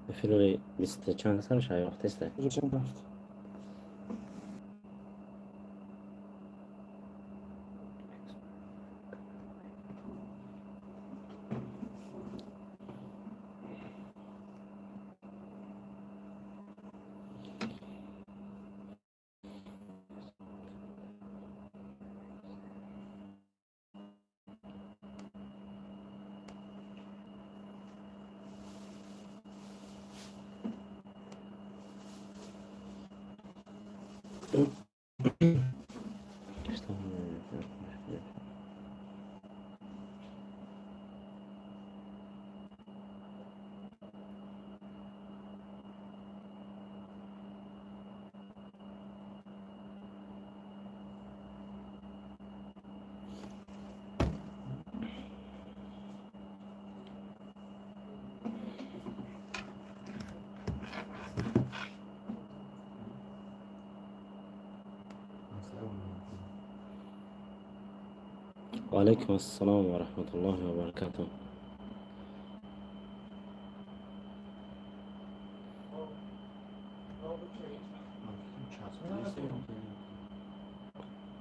Эфири бисту чанд каса мешавад, ёфтеста? Рафт. Ваалайкум ассалом ва раҳматуллоҳи ва баракатуҳ.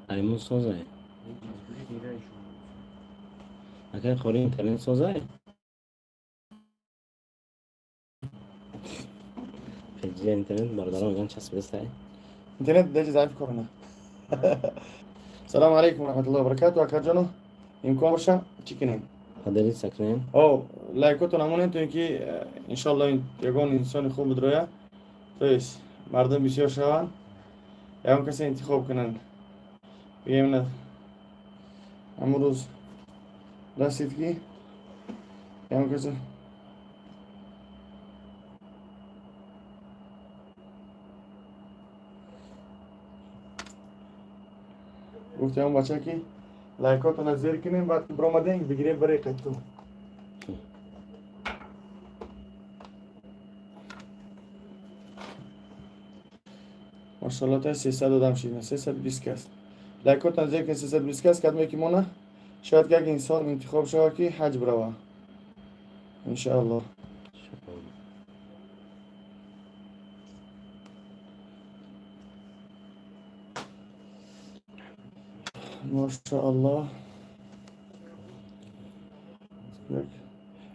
Алимон созай? Акай қори, интернет созай? Пеҷия интернет бародарон мегӯянд, часпидастай. Интернет даже заиф корона. Салому алейкум, раҳматуллоҳи баракату. Акаҷоно, имкон боша, чӣ кунем? Поделиться кунем. О, лайкотон амонем, то ин ки иншоалло ягон инсони хуб бидроя, то есть мардум бисёр шаванд, ягон касе интихоб кунанд. Бигем, на ҳамун рӯз расид, ки ягон касе гуфт, ягон бача, ки лайкотона зер кунем, баъд ки биромадем, бигирем барои қайту. Машалло, та 300 одам шидна, 320 кас. Лайкотон зер кунед, 320 кас. Кадме ки мона, шояд ки як инсон интихоб шавад, ки ҳаҷ бирава, иншааллоҳ. Машааллоҳ,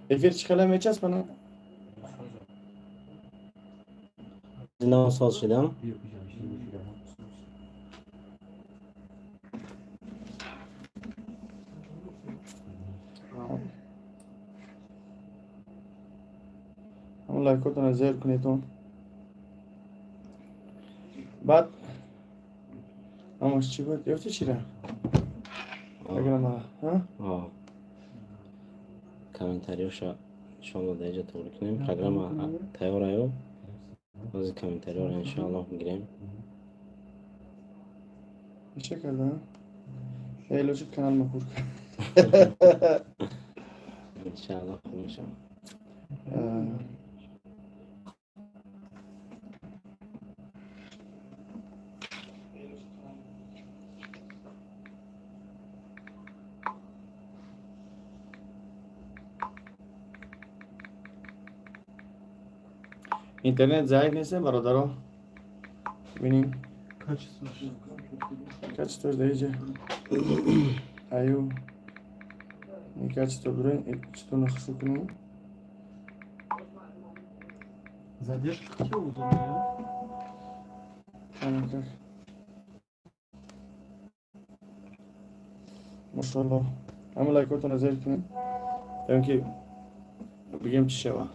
эфир чӣ хела мечаспана? Нав соз шидам. Ҳамон лайкотона зер кунедон, баъд ҳамаш чӣ буд, ёфти чира? Агар Комментариёша иншоалло дар инҷа тоғрӣ кунем. Программа тайёраю, ҳозир комментариёро иншоаллоҳ мегирем. Ча карда? Хело шуд, канал макур. Иншоаллоҳ, хуб мешавад. Интернет заиф нест, бародаро, бинем качествош дар иҷа аю качество дорем, читона хушу кунем. Задержка хотела удобно. Как машалло, ҳама лайкотона зер кунем, то ин ки бигем, чӣ шава,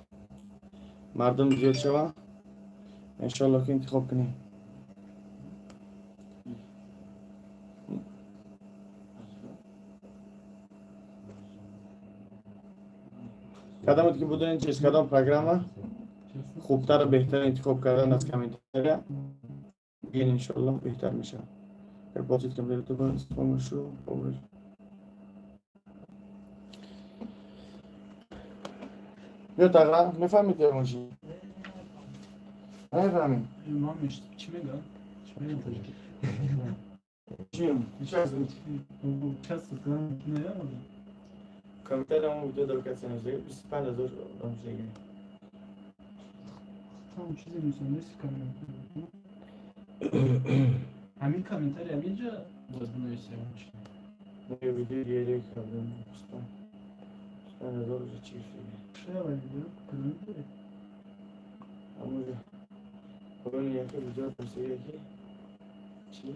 мардум зиёд шава, иншоалло, ки интихоб кунем. Кадомет ки будани чиз, кадом программа хубтар, беҳтар интихоб кардан аз комментария бигин, иншоалло, беҳтар мешавад. Бозид компьютер с помощью Биё, тағра, мефаҳмед ягон чи? Намефаҳмед? Чӣ мегӯям? Чӣ мегӯям тоҷикӣ? Чӣ? Часто наверное. Компютер ҳамон видео дор, касе навиштага, 25 000 одам шидаги. Там чизе нест коммент. Ҳамин комментарий ҳаминҷа боз бинависем. Не, видео геле кардем. 25 000 уже чӣ гуфтиги. Шаява видео кадом видео? Ҳамуҷа. Поёни яке видео пурсида ки чӣ?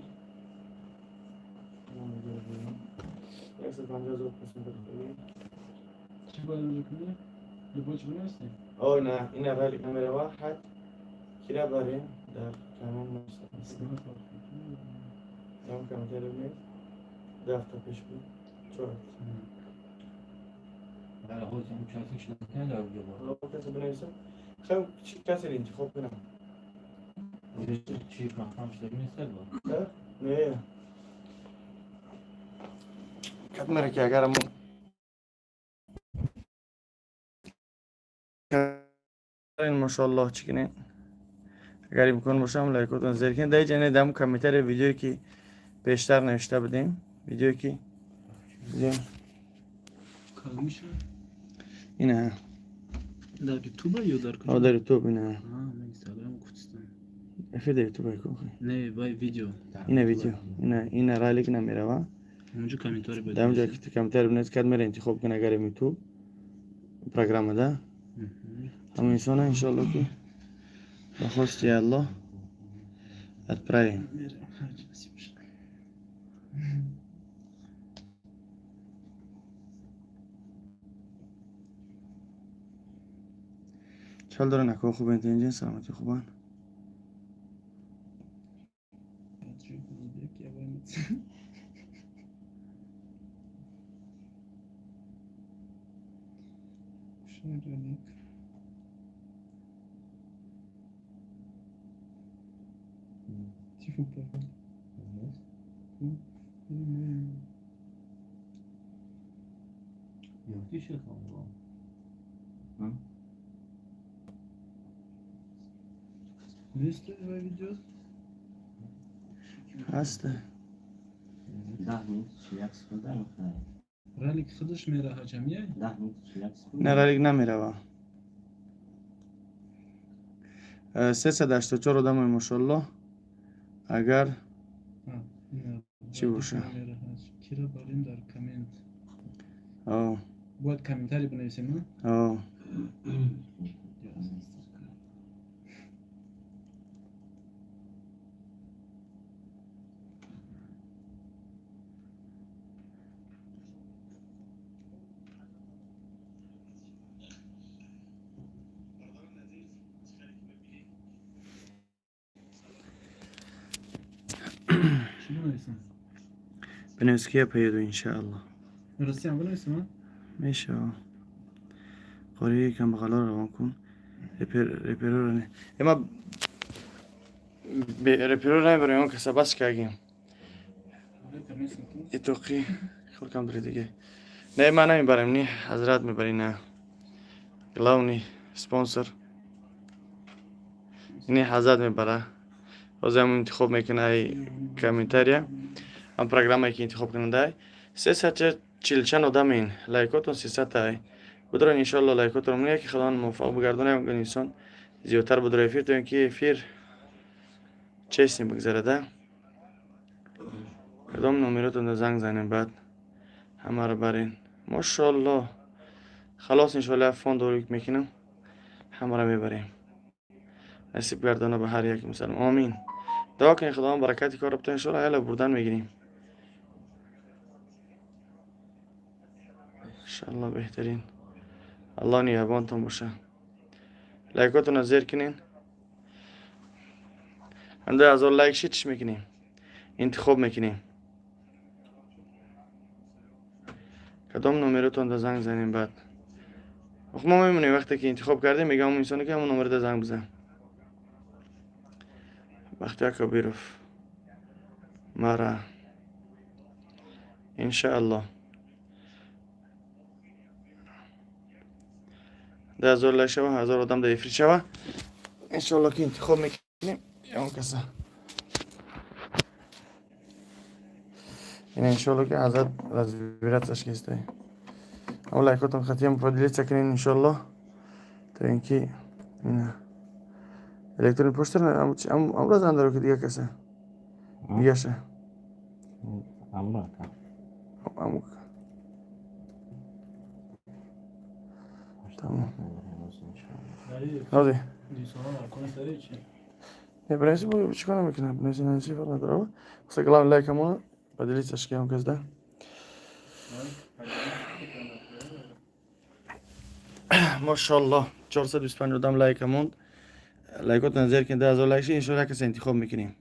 Ҳамон видеоро бубинем. 150 000 просмотр гуфтаги. Чӣ бояд онҷо кунӣ? Любой чӣ бинависем? О, на, ина ралик намерава, ҳад кира барем дар коммент нависем. Ям комментарий бинавис. 2 ҳафта пеш буд. 4 ҳафта. Бале, ҳозир участник шуда дар уҷо бо. Ҳоло касе бинависам. Хай, чӣ касеро интихоб кунам? Чӣ маҳкам шуда нестад бо. Не. Кад мера ки агар мо машоаллоҳ чӣ кунем? Агар имкон бошам лайкотон зер кунед. Дар ҷане дам комментарий видеое ки пештар навишта будем, видеое ки видео Кадомиша? ина. Дар ютуба ё дар куҷо? О, дар ютуб ина. А, ман инстаграм гуфтистам. Эфир дар ютуб айко. Не, вай видео. Ина видео. Ина ралик намерава. Онҷо комментарий бояд. Дар онҷо ки комментарий бинавис, кад мера интихоб кун агар ютуб программа да. Ҳамон инсона иншоаллоҳ ки ба хости Аллоҳ отправим. Ҳарчи насиб шуд. Чал доран ако хубен тинҷин саломатӣ хубан. Таджик, узбек, яванец. Шаралик. Тихо, папа. Ёфти шуд бо. Нест вай видео? Ҳаст. 10 минут 41 секунда мехоҳад. Ралик худаш мераҳа ҷамъия? 10 минут 41 секунда. Не, ралик намерава. 384 одамои машоаллоҳ. Агар чӣ боша? Кира барем дар коммент. О, Бояд комментарий бинависем, а? О. Чӣ бинависем? Бинавис ки я поеду иншааллоҳ. Ростиам бинависем, а? Мешава. Қори камбағалоро равон кун. Репероро не. Эма репероро намебарем, он каса бас кардем. Репер нестам ки? Итоқи хел кам дори диге. Не, ман намебарем, не, ҳазрат мебари на. Главный спонсор. Не, ҳазрат мебара. Ҳозир ҳам интихоб мекуна ай комментария. Ҳам программае ки интихоб кунанда. 340 чанд одамин. Лайкотон 300 ай. Будрон иншоалло лайкотон муне ки худованд муваффақ бигардонад инсон зиёдтар будро эфир то ин ки эфир честный бигзарада. Кадом номеротон занг занем баъд ҳамаро барин. Машоаллоҳ. Халос иншоалло фонд дорик мекунам. Ҳамаро мебарем. Насиб гардона ба ҳар як мусалмон. Омин. Дуо кунед худованд баракати корро битон иншоалло аяла бурдан мегирем. Иншоалло беҳтарин. Аллоҳ нигаҳбонтон боша. Лайкотонро зер кунед. Ҳам 2000 лайк шид чӣ мекунем? Интихоб мекунем. Кадом номеротон занг занем баъд? Ох, мо мемонем вақте ки интихоб кардем, мегам ҳамон инсоне ки ҳамон номерда занг бизан. Бахтиёр Кабиров. Мара. Иншааллоҳ. 10 000 лайк шава, 1000 одам дар эфир шава. Иншоаллоҳ ки интихоб мекунем ягон каса. Ина иншоаллоҳ ки ҳазрат разбираться кистай. Ҳамон лайкотон хатиям поделиться кунед иншоаллоҳ. То ин ки ина Электронный почта амра зан даро ки дига каса. Дигаша. Амра ака. Аму. Тамом. Ҳози. Не, бинависи, чӣ кор намекунам? Бинависи, нанависи фарқ надорад. Просто главное лайкамона поделиться ки ҳам кас да. Мошаллоҳ, 425 одам лайка монд. Лайкотон зер кунед, 2000 лайк шид, иншоалло як каса интихоб мекунем.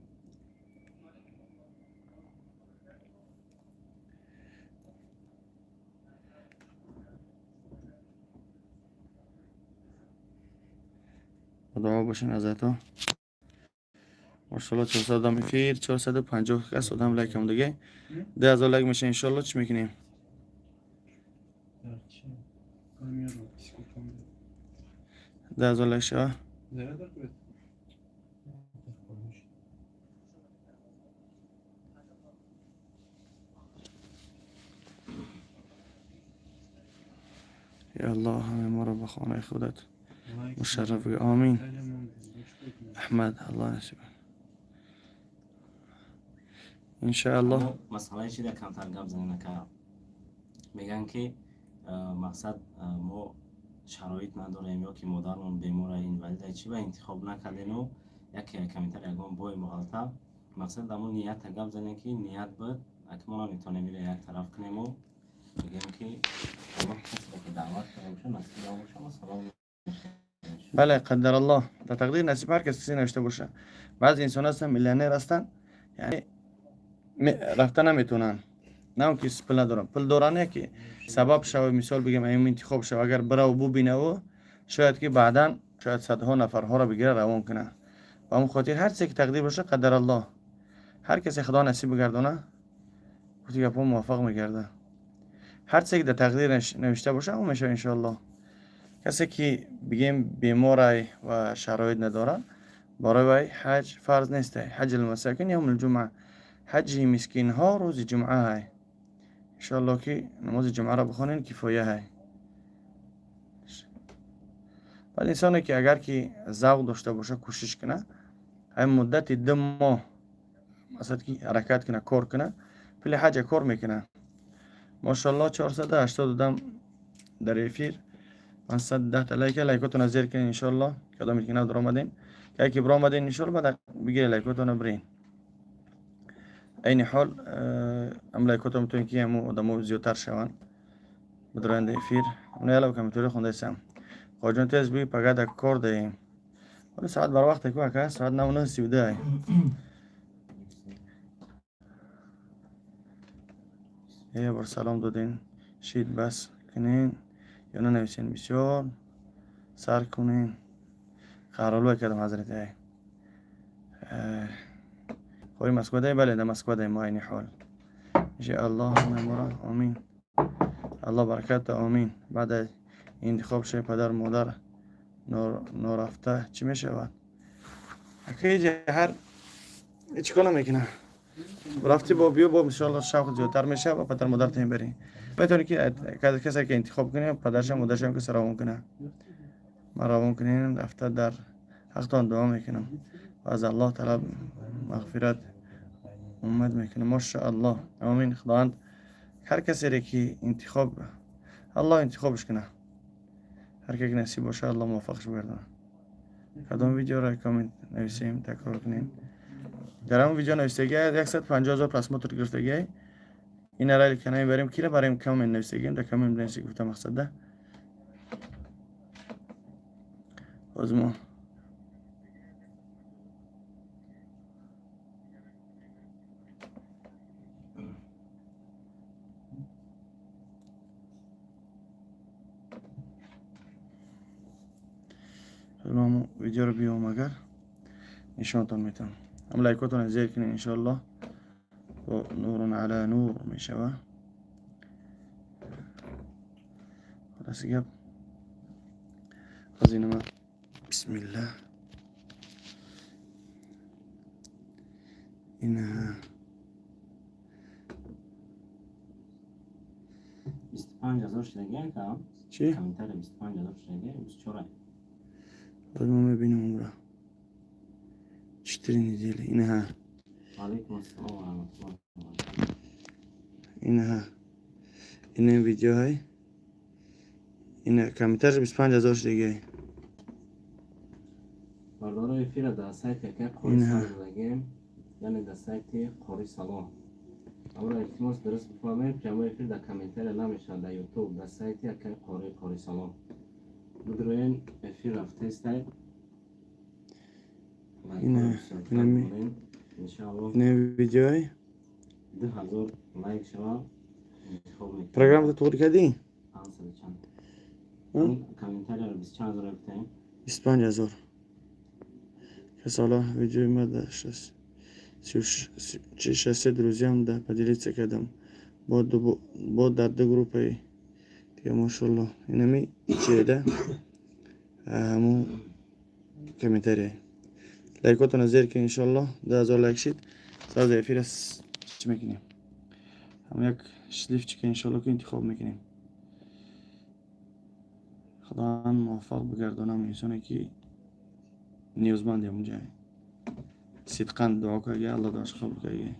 Дуо бошен азато. Мошаллоҳ, 400 одам эфир, 450 кас одам лайк мондагӣ. 2000 лайк меша, иншоалло чӣ мекунем? 2000 лайк шава. Я Аллоҳ, ҳамаи моро ба хонаи худат мушарраф бигар. Омин. Аҳмад, Аллоҳ насиб. Иншааллоҳ. Масъалаи чи да камтар гап занем, ака. Мегӯянд ки мақсад мо шароит надорем ё ки модармон бемора, инвалида, чӣ ба интихоб накардену яке комментар ягон бой муғалта. Мақсад дамо нията гап занем, ки ният буд, ака, мо наметавонем иро як тараф кунему мегӯем ки Аллоҳ касеро ки даъват карда боша, насиба боша, мо салом. Бале, қаддараллоҳ. Дар тақдир насиб ҳар кас кисе навишта боша. Баъзе инсон ҳастанд, миллионер ҳастанд, яъне рафта наметавонанд. На он ки пул надоранд. Пул доранд, яке сабаб шава, мисол бигем, аюм интихоб шава, агар бираву бубинаву, шояд ки баъдан шояд садҳо нафарҳоро бигира равон кунад. Ба ҳамон хотир ҳар чизе ки тақдир боша, қаддараллоҳ. Ҳар касе Худо насиб бигардона, гуфти гапҳо муваффақ мегардад. Ҳар чизе ки дар тақдир навишта боша, он мешава, иншоаллоҳ. Касе ки бигем беморай ва шароит надорад, барои вай ҳаҷ фарз нестай. Ҳаҷ алмасакин явмул ҷумъа. Ҳаҷи мискинҳо рӯзи ҷумъа ҳай. Иншоаллоҳ ки намози ҷумъаро бихонен, кифоя ҳай. Баъд инсоне ки агар ки завқ дошта боша, кӯшиш куна, ҳамин муддати 2 моҳ масалан ки ҳаракат куна, кор куна, пули ҳаҷа кор мекуна. Мошаллоҳ, 480 одам дар эфир, 510 та лайка. Лайкотона зер кунед, иншоаллоҳ. Кадоме ки нав даромадем, яке биромадем, иншоаллоҳ, баъд бигире лайкотона бирен. Айни ҳол ам лайкото метавонем ки ҳамун одамо зиёдтар шаванд, бидроянд эфир. Яла комментариё хондаистам. Хоҷон, тез бигӯй, пага дар кор даем. Ҳоли соат барвақте ку, ака, соат 9:32 ай. Як бор салом доден, шид, бас кунен ё нанависен, бисёр сар кунен. Қаҳролӯ кардам, ҳазрати ай. Хори Москва дай, бале, дар Москва дай мо айни ҳол. Иншааллоҳ ҳамаи моро, омин. Аллоҳ баракат да, омин. Баъд аз интихоб шуди падар модар норафта чӣ мешавад? Акаиҷа ҳар чӣ кор намекунад? Рафти бо биё бо, иншоаллоҳ, шавқ зиёдтар мешавад ва падар модарта мебарӣ. Метавонӣ ки касе ки интихоб кунӣ, падаршам модаршам ки равон кунад. Ман равон кунем, рафта дар ҳақтон дуо мекунам ва аз Аллоҳ талаб мағфират умед мекунам. Мошааллоҳ, омин. Худованд ҳар касере ки интихоб, Аллоҳ интихобш кунад. Ҳар ке ки насиб боша, Аллоҳ муваффақш бигардонад. Кадом видеоро коммент нависем, такрор кунем? Дар ҳамон видео навистагӣ 150 000 просмотр гирифтагӣ. Ина рали ка намебарем, кира барем коммент навистагием, дар коммент бинависед, гуфта мақсад да. Ҳозир мо видеоро биём, агар нишонтон метавонам. Ҳам лайкотонро зер кунед, иншоаллоҳ, бо нурун ала нур мешава. Хулоси гап, ҳозир инама, бисмиллаҳ, ина. 25 000 шудаги, ака? Чӣ? Комментария 25 000 шудаги, 24. Ҳозир мо мебинем онро. 4 недели. Инаҳа. Алейкум ассалом ва раҳматуллоҳи ва баракатуҳ. Инаҳа. Ина видеоҳай. Ина комментарий 25 000 шудагиай. Бардорои, эфира дар сайти акай Қори Инаҳа. сар додагем, яъне дар сайти Қори Салом. Амро илтимос, дуруст бифаҳмем, прямой эфир дар комментария намешавад дар Ютуб, дар сайти акай Қори Салом бидроен, эфир рафтестай. Ина, ина. Иншаалло. Ина видеоҳай. 2000 лайк шава, интихоб мекунем. Программата туғри кардӣ? 500 чанд. Ҳа? Комментарияро бист чанд ҳазор гуфтаем? 25 000. Касала видеои ма да 63 друзьям да поделиться кардам. Бо дар ду группаи дига, мошалло. Инами чиеда? Ҳамун комментария. Лайкотона зер ки, иншалло 2000 лайк шид. Сразу эфира чӣ мекунем? Ҳам як счастливчика иншалло ки интихоб мекунем. Худованд муваффақ бигардонам инсоне ки ниёзманди ҳамунҷа, сидқан дуо карги, Алло дуош қабул карги.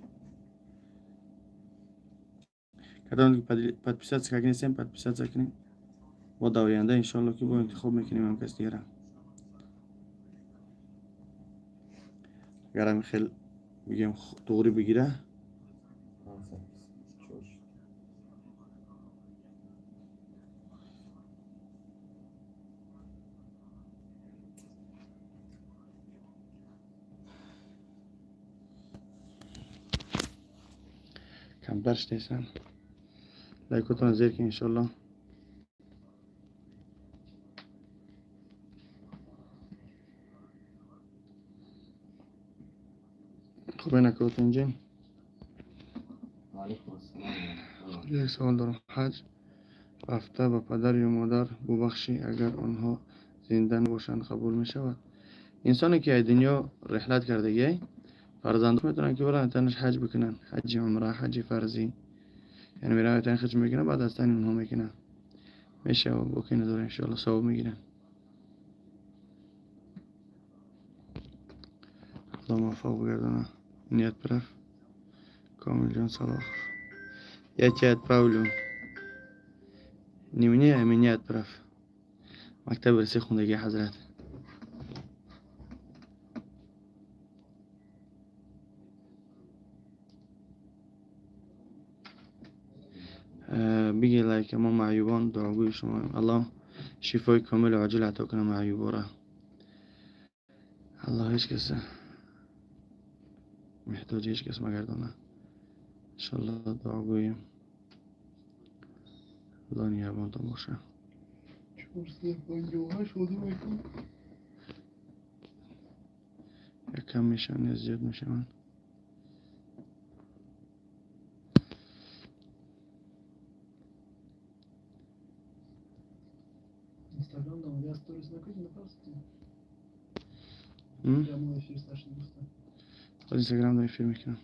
Кадом ки подписаться карги нестем, подписаться кунем. Бо давоянда иншалло ки бо интихоб мекунем ҳам кас дигара. Агарам хел бигем, туғри бигира. 524 шуд. Камтар шудесам. Лайкотона зер ки, иншалло. Хуб, накотинҷин. Алейкум ассалом ва раҳматуллоҳ. Як савол дорам: ҳаҷ рафта ба падар ё модар бубахшӣ, агар онҳо зинда набошанд, қабул мешавад? Инсоне ки аз дунё реҳлат кардагиай, фарзандон метавонанд ки баранд танаш ҳаҷ бикунанд, ҳаҷи умра, ҳаҷи фарзӣ, яъне мераванд, тани ҳаҷ мекунанд, баъд аз тани онҳо мекунанд, мешава, боке надора, иншоалло савоб мегиранд. Худо муваффақ бигардона. Ният прав. Комилҷон Салохов, я тебя отправлю, не мне, а меня отправь. Мактаби русӣ хондагӣ, ҳазрат. Биги лайка, мо маъюбон дуогӯи шумоем. Аллоҳ шифои комилу оҷил ато кунад маъюбора. Аллоҳ ҳеҷ каса меҳтоҷи ҳеҷ кас магардона. Иншалло дуогӯем. Худо нигаҳбонтон боша. 458 одам мекун. Як кам мешаванд ё зиёд мешаванд? Инстаграм дам, я сторис накунӣ нафарстӣ. М? Прямой эфир старший гуфта. Худ Инстаграм дар эфир мекунам.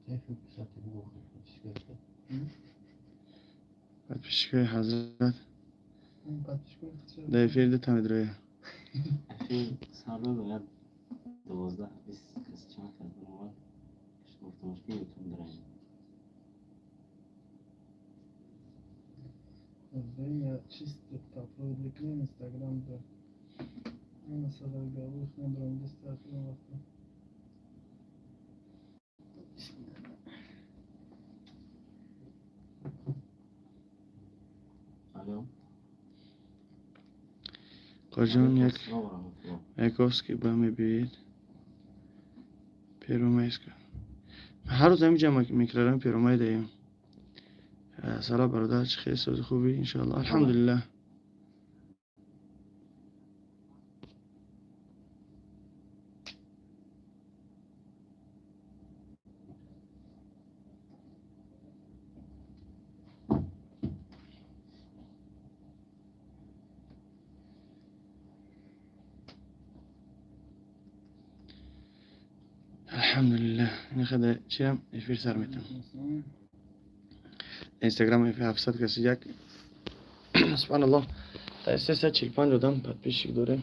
Эфир писати глухо, подписчиков. Подписчикои ҳазрат. Подписчикои Дар эфир дута медроя. Эфир сар дод, 12 20 кас, чанд кас баромад. Гуфтамаш ки Ютуб дораем. Время чисто upload мекунем Инстаграм да. Масалан, гавух надорам даст охирон вақта. Бисмилла. Алло. Қоҷон, як Ассалому раҳматуллоҳ. Маяковский ба мебиёед? Первомайска. Ҳар рӯз ҳаминҷа микрорайон Первомай даем. Салом, бародар, чӣ хел, сози хубӣ? Иншоалло, алҳамдулиллаҳ. Алҳамдулиллаҳ. Ин чиам эфир сар метам. Инстаграм эфир 700 каси як. Субҳаналлоҳ. Дар 345 одам подписчик дорем.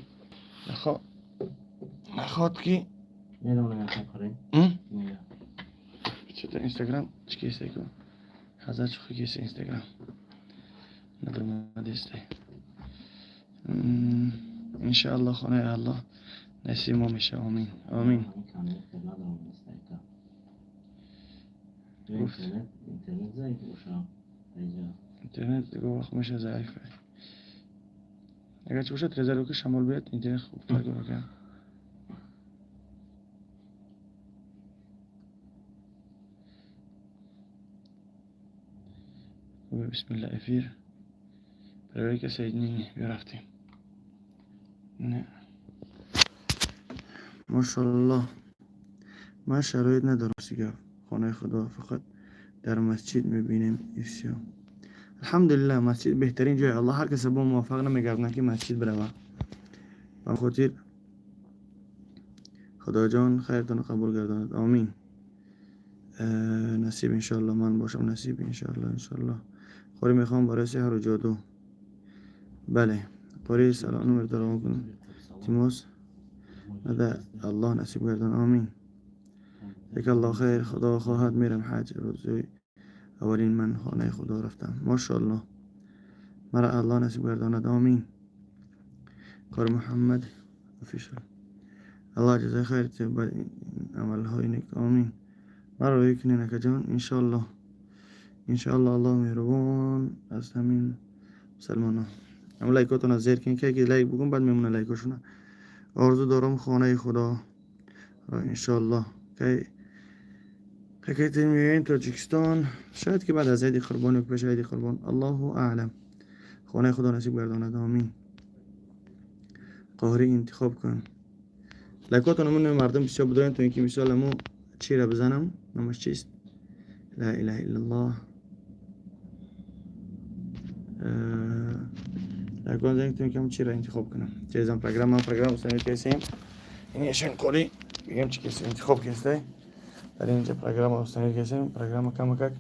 Наход ки Медонам, яка қорӣ. Чото Инстаграм чӣ кесте ку? Ҳазар чухи кесте Инстаграм. Надурмадесте. Иншааллоҳ, хонаи Аллоҳ насиби мо мешава. Омин. Омин. Интернет, интернет заиф боша. Интернет дигар вақт меша заиф. Агар чӣ бошад, резерв ки шамол биёд, интернет хубтар кор мекунад. Бисмилла, эфир. Проверка соединения. Биё, рафтем. Не. Мошаллоҳ. Ман шароит надорам сига хонаи худо, фақат дар масҷид мебинем и всё. Алҳамдулиллаҳ, масҷид беҳтарин ҷой. Аллоҳ ҳар каса бо муваффақ намегардонад, ки масҷид бирава. Ба хотир Худоҷон хайртонро қабул гардонад. Омин. Насиб, иншоалло, ман бошам насиб, иншоалло, иншоалло. Қори, мехоҳам барои сеҳру ҷоду. Бале. Қори, салом, номер равон кун. Тимос. Нада, Аллоҳ насиб гардон. Омин. Аллоҳ хайр, Худо хоҳад, мерам ҳаҷ. Рӯзи аввалин ман хонаи Худо рафтам. Мошоаллоҳ. Мара Аллоҳ насиб гардонад. Омин. Қори Муҳаммад Official. Аллоҳ ҷазои хайр бар амалҳои нек. Омин. Маро рӯй кунед, акаҷон, иншоаллоҳ. Иншоаллоҳ, Аллоҳ меҳрубон аз ҳамин мусалмонон. Ам лайкотона зер кунед, ки лайк букун, баъд мемона лайкошона. Орзу дорам хонаи Худо иншоаллоҳ. Кай кай меоем Тоҷикистон? Шояд ки баъд аз Иди Қурбон ё пеш Иди Қурбон. Аллоҳу аълам. Хонаи Худо насиб гардонад. Омин. Қоҳирӣ, интихоб кун. Лайкотона мон, мардум бисёр бидорем, то ин ки мисол амо чира бизанам, номаш чист? Ла илаҳа иллаллоҳ. Лайкон занем, то ин ки чира интихоб кунам. Чизам программа установить кесем. Ин қори бигем, чӣ кесем, интихоб кестай. Дар инҷа программа установить кесем, программа камакак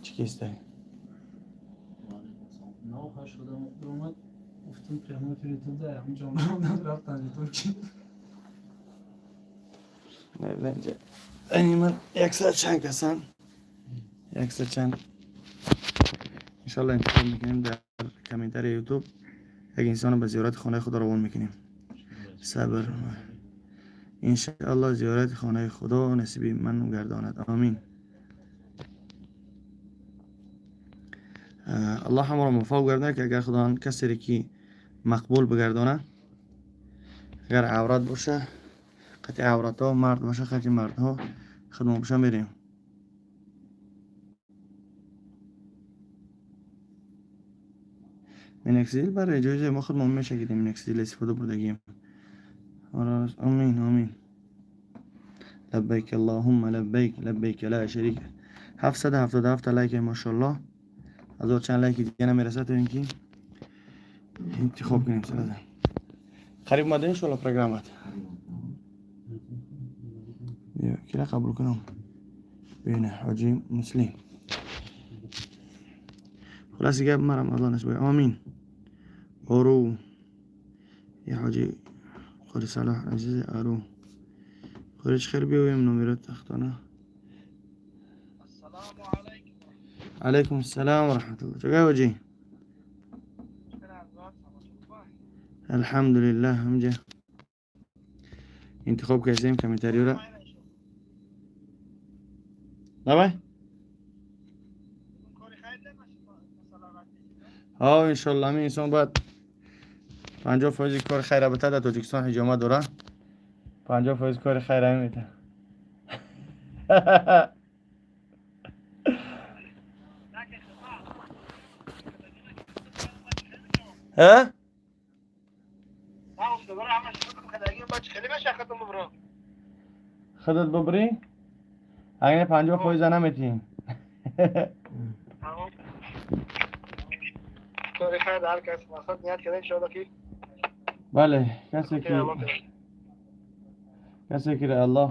чӣ кестай. Омад, гуфтам, прямой эфири туда ҳамҷо рафтан турки. Ани ман яксад чанд касан, яксад чанд. Иншалло, интихоб мекунем дар комментарии Ютуб, як инсонро ба зиёрати хонаи худо равон мекунем. Сабр, иншалло, зиёрати хонаи худо насиби ман гардонад. Омин. Аллоҳ ҳамаро муваффақ гардонад, ки агар Худованд касере ки мақбул бигардонад, агар аврат боша, қати авратҳо, мард боша, қати мардҳо, худмо боша, мерем. Миноксидил барои ҷоизаи мо худмон мешагидем, миноксидил истифода бурдагием. Омин, омин. Лаббайк аллоҳумма лаббайк, лаббайк ла шарика. 777 лайк, мошаллоҳ. Ҳазор чанд лайки дига намерасад, то ин ки интихоб кунем. Сразу қариб омада, иншоалло, программат. Кира қабул кунам? Бина, Ҳоҷи Муслим. Хулоси гап, марам Алло насиб. Омин. Ору я ҳоҷи Қори Салоҳ азизи ару қорич хел биёем, номеро тахтона. Алайкум ассалом ва раҳматуллоҳ. Чӯгай, ҳоҷӣ? Алҳамдулиллаҳ. Ҳамҷа интихоб кардем комментариёра. Давай, ҳо, иншолло. Ҳамин инсон бояд 50% кори хайра бита. Дар Тоҷикистон ҳиҷома дора, 50% кори хайра мета. Ҳа? Худат бубрӣ, агар 50% наметӣ. Кори хайр ҳар кас мақсад ният карда, иншоалло ки. Бале, касе ки Аллоҳ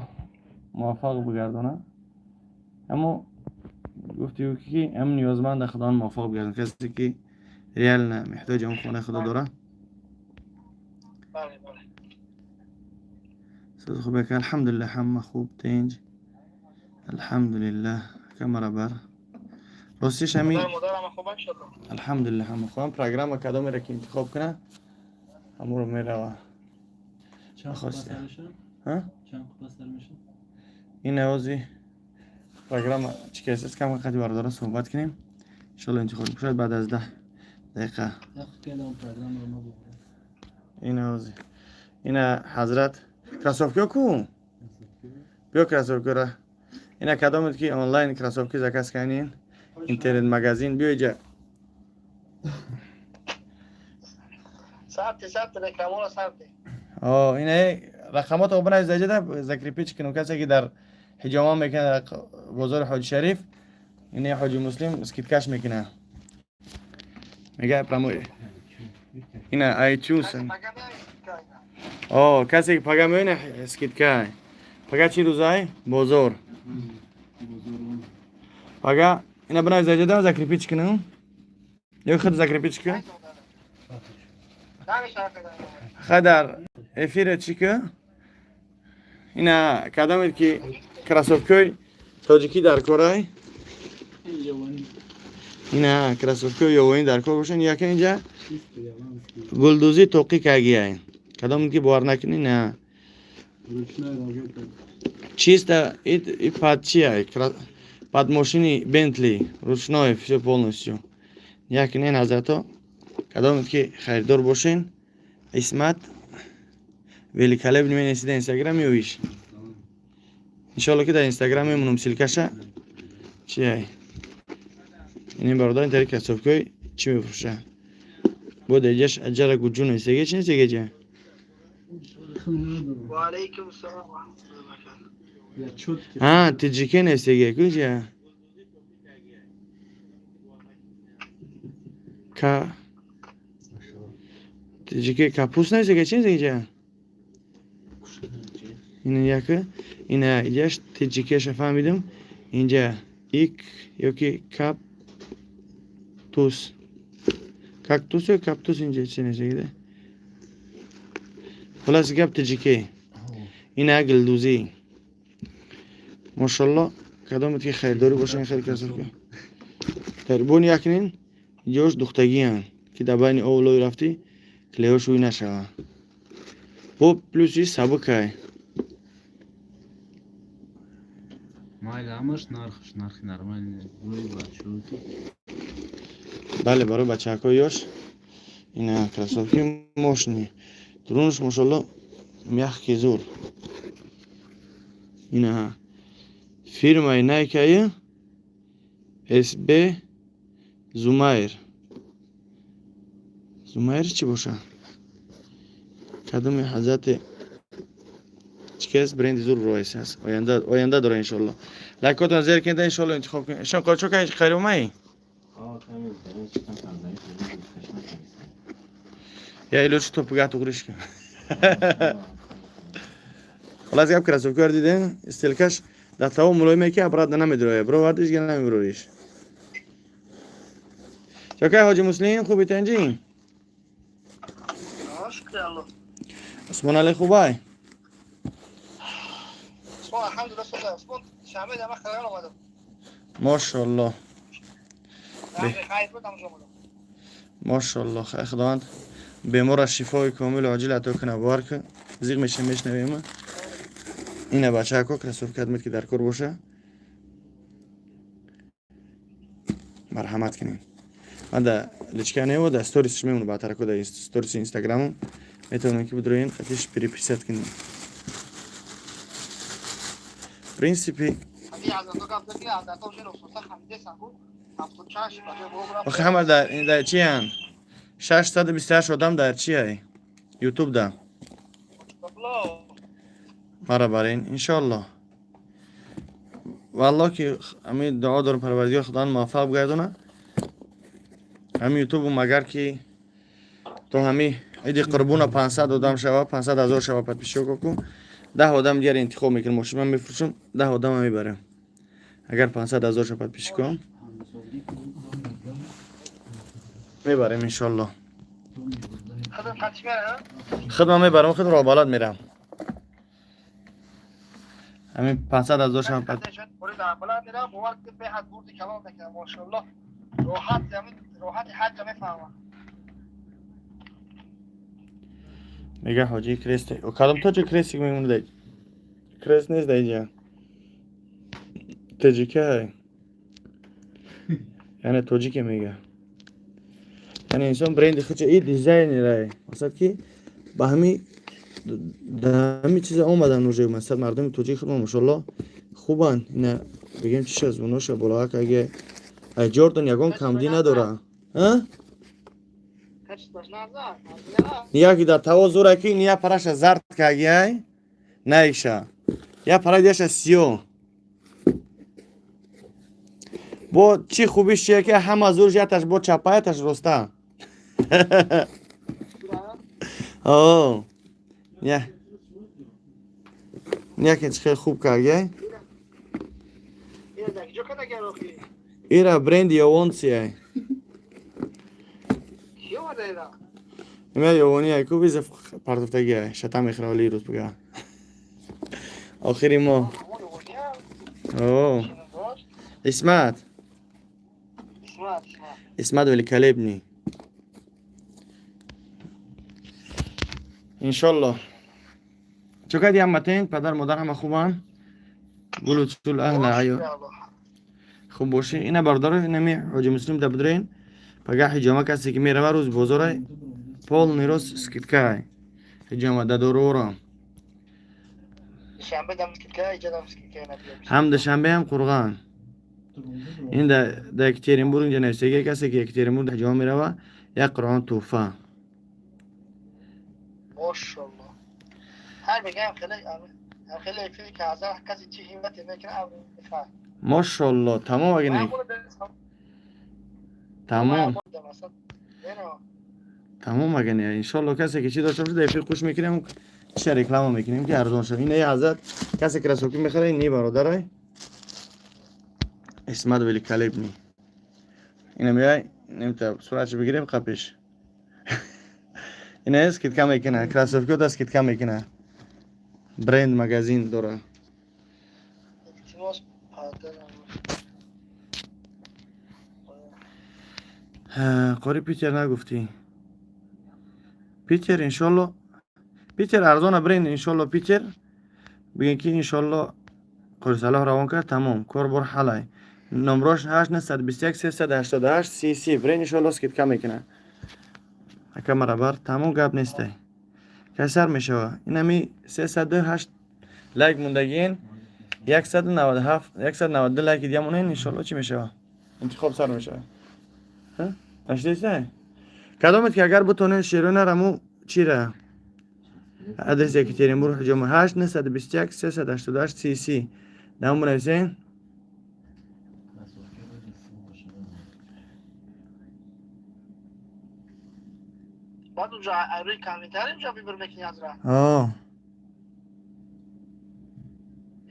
муваффақ бигардонад. Аммо гуфти ки ам ниёзманда, Худованд муваффақ бигардонад касе ки Реально меҳтоҷи он хонаи худо дора. Бале, бале. Суз хуб ака, алҳамдулиллаҳ, ҳама хуб, тинҷ. Алҳамдулиллаҳ, ака марабар. Ростиш ҳами Падар модар ҳама хуб иншалло. Алҳамдулиллаҳ, ҳама хубам. Программа кадомеро ки интихоб кунад, ҳамонро мерава. Чанд Хосте. қупа сар мешавад? Ҳа? Чанд қупа сар мешавад? Ин авози программа чӣ кас кам қади бародаро суҳбат кунем. Иншалло интихоб шояд баъд аз 10 дақиқа. Як кедам программаро ма бубурам. Ин авози. Ина ҳазрат кроссовкиё ку? Биё кроссовкиёра. Ина кадомед ки онлайн кроссовки заказ кардин? Интернет магазин биё иҷа. Сарти, сарти рекламаро сарти. О, ина рақамото бинавис даҷада закрепить кунем касе ки дар ҳиҷома мекунад дар бозори Ҳоҷи Шариф, ина Ҳоҷи Муслим скидкаш мекунад. Мега прямой. Ина iTunes. Пага меои? О, касе ки пага меояд, ина скидка. Пага чӣ рӯзай? Бозор. Бозор. Пага ина бинавис даҷада закрепить кунем. Ё худ закрепить кун. Намешава. Хай дар эфира чӣ ки? Ина кадомед ки кроссовкои тоҷикӣ дар корай? Явани. Ина кроссовкои ёвоӣ дар кор бошанд, яке инҷа Чисто яванский. Гулдӯзӣ тоқӣ кагиай. Кадомед ки бовар накунӣ, на. Ручная работа. Чисто и под чия? Под мошини Бентли, ручной, все полностью. Як не ҳазрато, кадомед ки харидор бошен, Исмат великолепный менеси дар Инстаграм меоиш. Иншалло ки дар Инстаграм мемонам ссылкаша. Чиай? Ин бародар ин тари кроссовкои чӣ мефурӯша? Бо деҷаш аҷара гуҷун сеге чи сегеҷа? Ва алайкум ассалом ва раҳматуллоҳи ва баракатуҳ. Я чёткий. А, тиҷике несеге куҷа? Ка тиҷике капус несеге чи несегеҷа? Ина яке, ина иҷаш тиҷикеша фаҳмидим. Инҷа ик ёки каптус. Кактус ё каптус инҷа чи несегеда? Хулоса гап тиҷике. Ина гулдӯзӣ. Мошалло, кадомет ки харидорӣ бошен хеле кроссовка. Дар бун якнин ҷош духтагиян ки дар байни ов лой рафтӣ клеёш ӯй нашава. Бо плюси сабукай. Майли ҳамаш нархш нархи нормальный. Барои бачаҳо ки Бале, барои бачаҳакҳои ёш ина кроссовки мошини. Дурунаш мошалло мягкий зур. Ина фирмаи Nike SB Зумайр. Зумайр чӣ боша? Кадоми ҳазрати чӣ кас бренди зур роис аст. Оянда оянда дора иншолло. Лайкотон зер кунед иншолло интихоб кунед. Шон қочо кай хайрумай? О, ками интернет чикам заиф каш накардиста. Я илоч то пага туғриш кун. Хулас гап кроссовкаро дидем, стилкаш дар таво мулоиме ки обратно намедирояд. Бировардиш га намебирориш. Чокай Ҳоҷи Муслим хуби тенҷи? Шукри Аллоҳ. Усмон Али хубай? Усмон алҳамдулиллаҳ соза. Усмон шанбе дар ман қирған омадам. Мошалло. Хайр буд ҳамҷо омадам. Мошалло, хай худованд беморро шифои комилу оҷил ато кунад, бовар кун. Зиқ мешем мешнавем. Ина бачаҳако кроссовка адмед ки дар кор боша. Марҳамат кунем. Ман да личка нево да сторисш мемонам баъдтарако да сториси инстаграмам метавонем ки бидроем қатиш переписать кунем. В принципе Ҳамин ҳазрато гап зад ки ҳазрато уже рухсоса хамидесан гу 76 ба ҷои бобо охи ҳама дар дар чиян? 628 одам дар чияй? Ютуб да. Мара барин иншоалло. Валло ки ами дуо дорам Парвардигор Худованд муваффақ бигардона. Ҳами ютубу магар ки то ҳами иди қурбуна 500 одам шава, 500 ҳазор шава подписчико ку 10 одам дигар интихоб мекунем, мошин ман мефурӯшам, 10 одама мебарем. Агар 500 ҳазор шава подписчико. Мебарем, иншолло. Худман мебарам, худ роҳбалад мерам. Ҳамин 500 ҳазор шам. Мега ҳоҷии крест. Кадом тоҷи крестик мемонад? Крест нест дар инҷа. Тоҷикай. Яъне тоҷике мега. Яъне инсон бренди худша и дизайнерай. Мақсад ки ба ҳами да ҳами чиза омадан уже, мақсад, мардуми тоҷик худ машолло хубанд. Ина бигем, чиш аз буноша болоак, аге ай Ҷордан ягон камдӣ надора. А? Яки дар таво зура ки ин я параша зард кагиай наиша. Я пара диаша сиё. Бо чӣ хубиш чия, ки ҳама зурш яташ бо чапа, яташ роста. О. Я. Яке чӣ хеле хуб кагиай. Ира бренди Йовонсиай. Има Йовони ай ку виза партофтагиай. Шата мехӯра оли рӯз буга. Охири моҳ. О. Исмат. Исмат великолепный. Иншолло. Чо кардӣ, ҳаматен? Падар модар ҳама хубанд? Гулу чул аҳла аю. Хуб бошӣ. Ина бародаро, инами ҳоҷи Муслим да будрен. Пага ҳиҷома касе ки мерава, рӯз бозорай, полный рост скидкай. Ҳиҷома да дорора. Ҳам Душанбе, ҳам Қурған. Ин да Екатеринбург инҷа нависаги, касе ки Екатеринбург ҳиҷома мерава, як Қуръон тӯҳфа. Мошалло. Ҳар мегам хеле хеле эфири ки аз каси чӣ ҳиммате мекунад. Мошалло, тамом агина. Тамом. Тамом агина. Иншолло, касе ки чӣ дошта бошад, эфир қуш мекунем, чиша реклама мекунем, ки арзон шавад. Ин ҳазрат касе кроссовки мехарад, ин бародарай. Исмат великолепный. Ина меяй, немта суратшо бигирем қапиш. Ина скидка мекуна, кроссовкиота скидка мекуна. Бренд магазин дора. Илтимос, падарам. Қори Питер нагуфтӣ. Питер иншолло, Питер арзона бренд, иншолло. Питер бигем ки иншолло Қори Салоҳ равон кард, тамом, кор бор ҳалай. Номрош 8 921 388 30 30. Бренд иншолло скидка мекуна. Ака марабар, тамом, гап нестай. Кай сар мешава? Инами 308 лайк мондагиен, 197, 192 лайки дия монен, иншолло чӣ мешава? Интихоб сар мешава. Нашдесай? Кадомет ки агар бутонен шерона раму чира? Адрес Екатеринбург ҳиҷома 8 921 388 30 30. Дам бинависен. Кроссовки вроде ссылка шуда. Баъд унҷо рӯи комментарий унҷо выбор мекунӣ азра. О.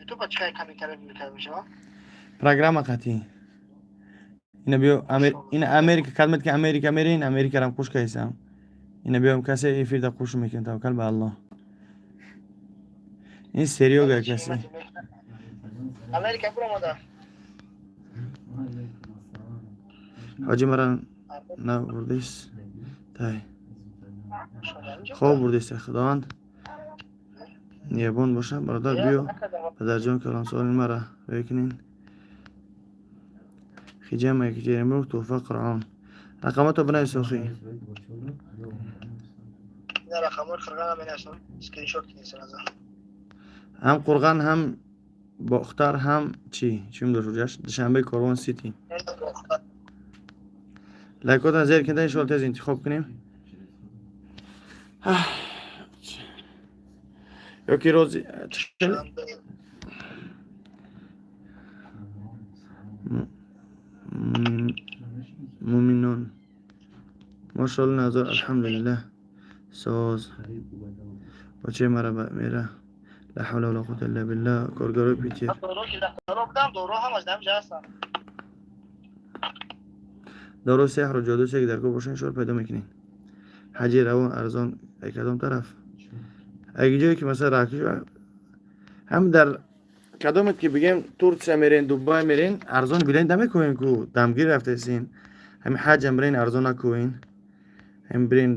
Ютуба чӣ қадар комментарий выбор карда мешавад? Программа қатӣ. Ина биё ина Америка кадмет ки Америка мерин, Америкарам қуш кайсам. Ина биём, касе эфирда қуш мекунем, таваккал ба Аллоҳ. Ин Серёга касе. Америка буромада. Алейкум ассалам. Ҳоҷи мара набурдис. Тай. Хоб бурдиста, Худованд ниябон боша, бародар, биё. Падарҷон калонсоли мара бекунин. Хиҷама Екатеринбург тӯҳфа Қуръон. Рақамато бинавис охи. Ина рақамҳои қирғана менависам, скриншот кунед сразу. Ҳам Қурған, ҳам Бохтар, ҳам чӣ? Чӣ дошт уҷаш? Душанбе Корвон Сити. Лайкотан зер кунед, иншоалло тез интихоб кунем. Ё ки рози чӣ? Муминон. Мошалло, назар, алҳамдулиллаҳ. Соз. Бачаи мара мера. Ла ҳавла вала қуввата илла биллаҳ. Коргарои Питер. Доро ки доро будам, доро ҳамаш дар ҳамҷа ҳастанд. Дору сеҳру ҷоду се ки дар кор бошанд, иншоалло пайдо мекунед. Ҳаҷи равон арзон ай кадом тараф? Ай ҷое ки масалан раҳкиш ҳам дар кадомет ки бигем, Турсия мерен, Дубай мерен, арзон билет намекунен ку, дамгир рафтесин. Ҳами ҳаҷам бирен, арзон накунен. Ҳам бирен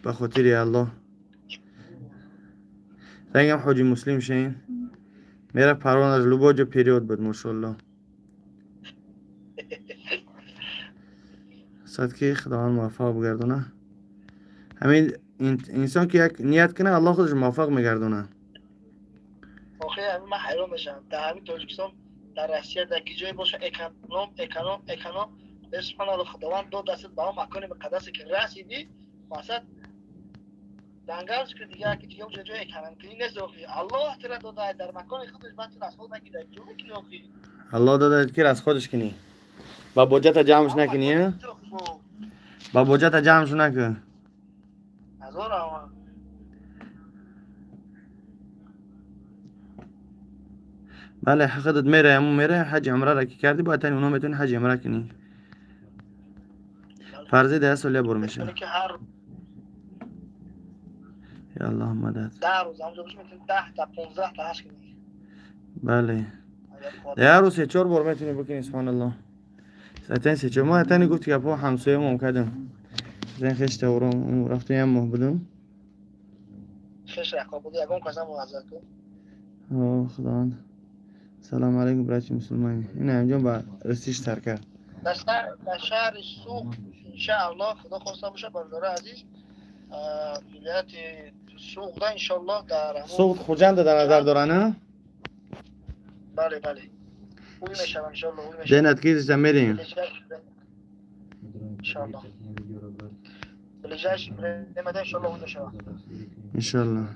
ба хотири Аллоҳ. Рангам ҳоҷи Муслим шен. Мера парвон аз любой ҷо период буд, мошоалло. Сад ки Худованд муваффақ бигардона. Ҳамин инсон ки як ният кунад, Аллоҳ худаш муваффақ мегардона. Охи, ҳамин ман ҳайрон мешавам. Дар ҳамин Тоҷикистон, дар Россия, дар ки ҷое боша, эконом, эконом, эконом. Субҳаналло, Худованд дод дастат ба он макони муқаддасе ки расидӣ, мақсад дангал ки дига ки дига уҷа ҷои экономкунӣ нест. Охи, Аллоҳ тира дода дар макони худаш, баъд ту расход накунӣ, дар ҷо мекунӣ, охи? Аллоҳ додад ки расходш кунӣ. Ба боҷата ҷамъш накунӣ, ба боҷата ҷамъш накун. Ҳазор раҳмат. Бале, худат мерай, ҳамун мерай, ҳаҷи умрара ки кардӣ, бояд тани оно метавонӣ ҳаҷи умра кунӣ. Фарзи дар сол як бор мешавад. Ки ҳар Я Аллоҳ, мадад. 10 рӯз ҳамҷо бошӣ, метавонӣ 10 та, 15 та ҳаҷ кунӣ. Бале. Як рӯз се чор бор метавонӣ бикунӣ, субҳаналлоҳ. Сатен се чор. Мо ҳатани гуфти гапҳо ҳамсоямон кардем. Сатен хеш тавром рафтем, як моҳ будем. Хеш рақоб буд, ягон кас ҳам муаззат кун. О, Худованд. Салом алейкум, братья мусулмани. Ин ҳамҷон ба растиш сар кард. Дар шаҳри Суғд, иншааллоҳ, Худо хоста боша, бародари азиз, вилояти Суғда, иншоаллоҳ, дар ҳамон Суғд Хуҷанда дар назар дора, на? Бале, бале. Уй мешава, иншоаллоҳ, уй мешава. Денат кизиша мерем. Иншоаллоҳ. Ближайший время, иншоаллоҳ, уй мешава. Иншоаллоҳ.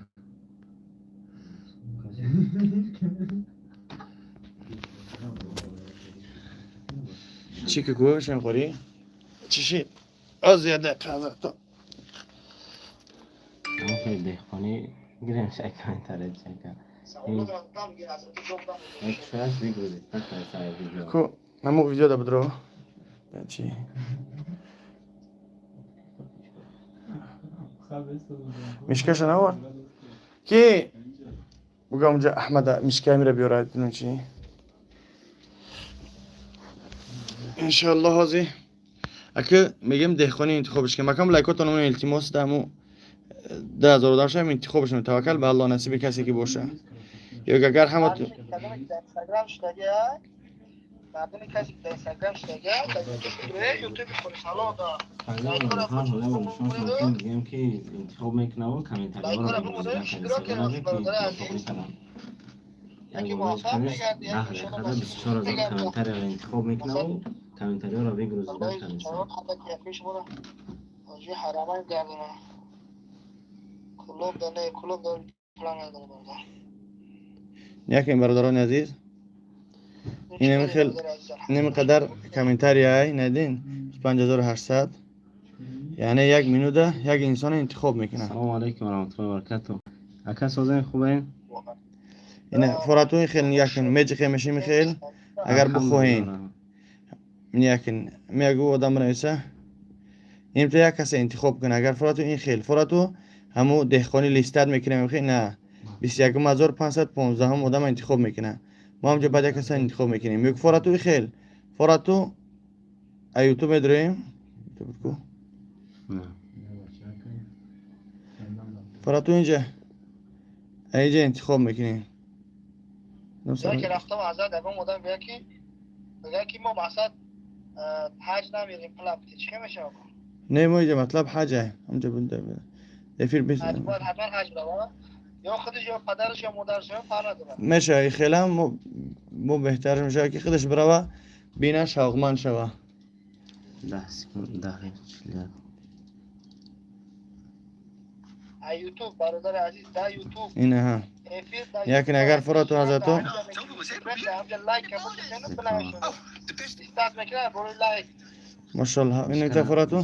Чӣ ки гӯшем хӯрӣ? Чӣ шид? Оз як дақиқа ҳазрат. Ҳамон деҳқонӣ гирем, шай комментария чака. Савол дорам, там ги аз ҷо дам. Як шояд бигӯзед, сари видео. Ку наму видео да будро. Чӣ? Мишкаша навард? Ки? Буга унҷа Аҳмада мишка мира биёрад, дунам чӣ? Иншоаллоҳ ҳозир. Ака мегем деҳқонӣ интихобш кунем. Акам лайкотон он илтимос даму 10,000 одам шавем, интихобш кунем. Таваккал ба Аллоҳ, насиби касе ки боша. Ё агар ҳама Кадоме ки дар Инстаграм шудагия, мардуми касе ки дар Инстаграм шудагия, дар Ютуби Хурсало да Мегӯем ки интихоб мекунаву комментариҳоро бигӯзед. 24,000 комментарияро интихоб мекунаву комментариҳоро бигрӯзида каниса. Ҳарамайн гардона. Кулоб да не, кулоб да план надорам, бародар. Якем, бародарони азиз, инами хел инами қадар комментарияй надин, 5800, яъне як минута як инсона интихоб мекунад. Салому алайкум варахматуллоҳи вабаракату, ака, созен, хубен? Ина форатуи хел якин меҷиқе мешими хел, агар бихоҳен якин мегу одам бинависа, инта як каса интихоб кунад. Агар форату ин хел форату ҳаму деҳқони листат мекунем, хел на 21,515-ум одама интихоб мекунад. Мо ҳамҷо баъд як каса интихоб мекунем. Ё форату и хел форату а Ютуб медроем, ку форату инҷа инҷа интихоб мекунем. Ки рафтам азад, ягон одам бигӯяд ки мо мақсад ҳаҷ намерем, пула бите, чӣ мешавад? Не, мо инҷа матлаб ҳаҷа, ҳамҷа эфир. Бояд ҳатман ҳаҷ бирава, ё худаш, ё падараш, ё модараш, ё фарқ надорад. Мешава, хелам мо беҳтар мешава ки худаш бирава, бина, шавқманд шава. 10 секунд, 10 41. А Ютуб, бародари азиз, да Ютуб Инаҳа эфир да. Якин агар форату ҳазрато лайк мекунад борои лайк. Машаллоҳ, ин форату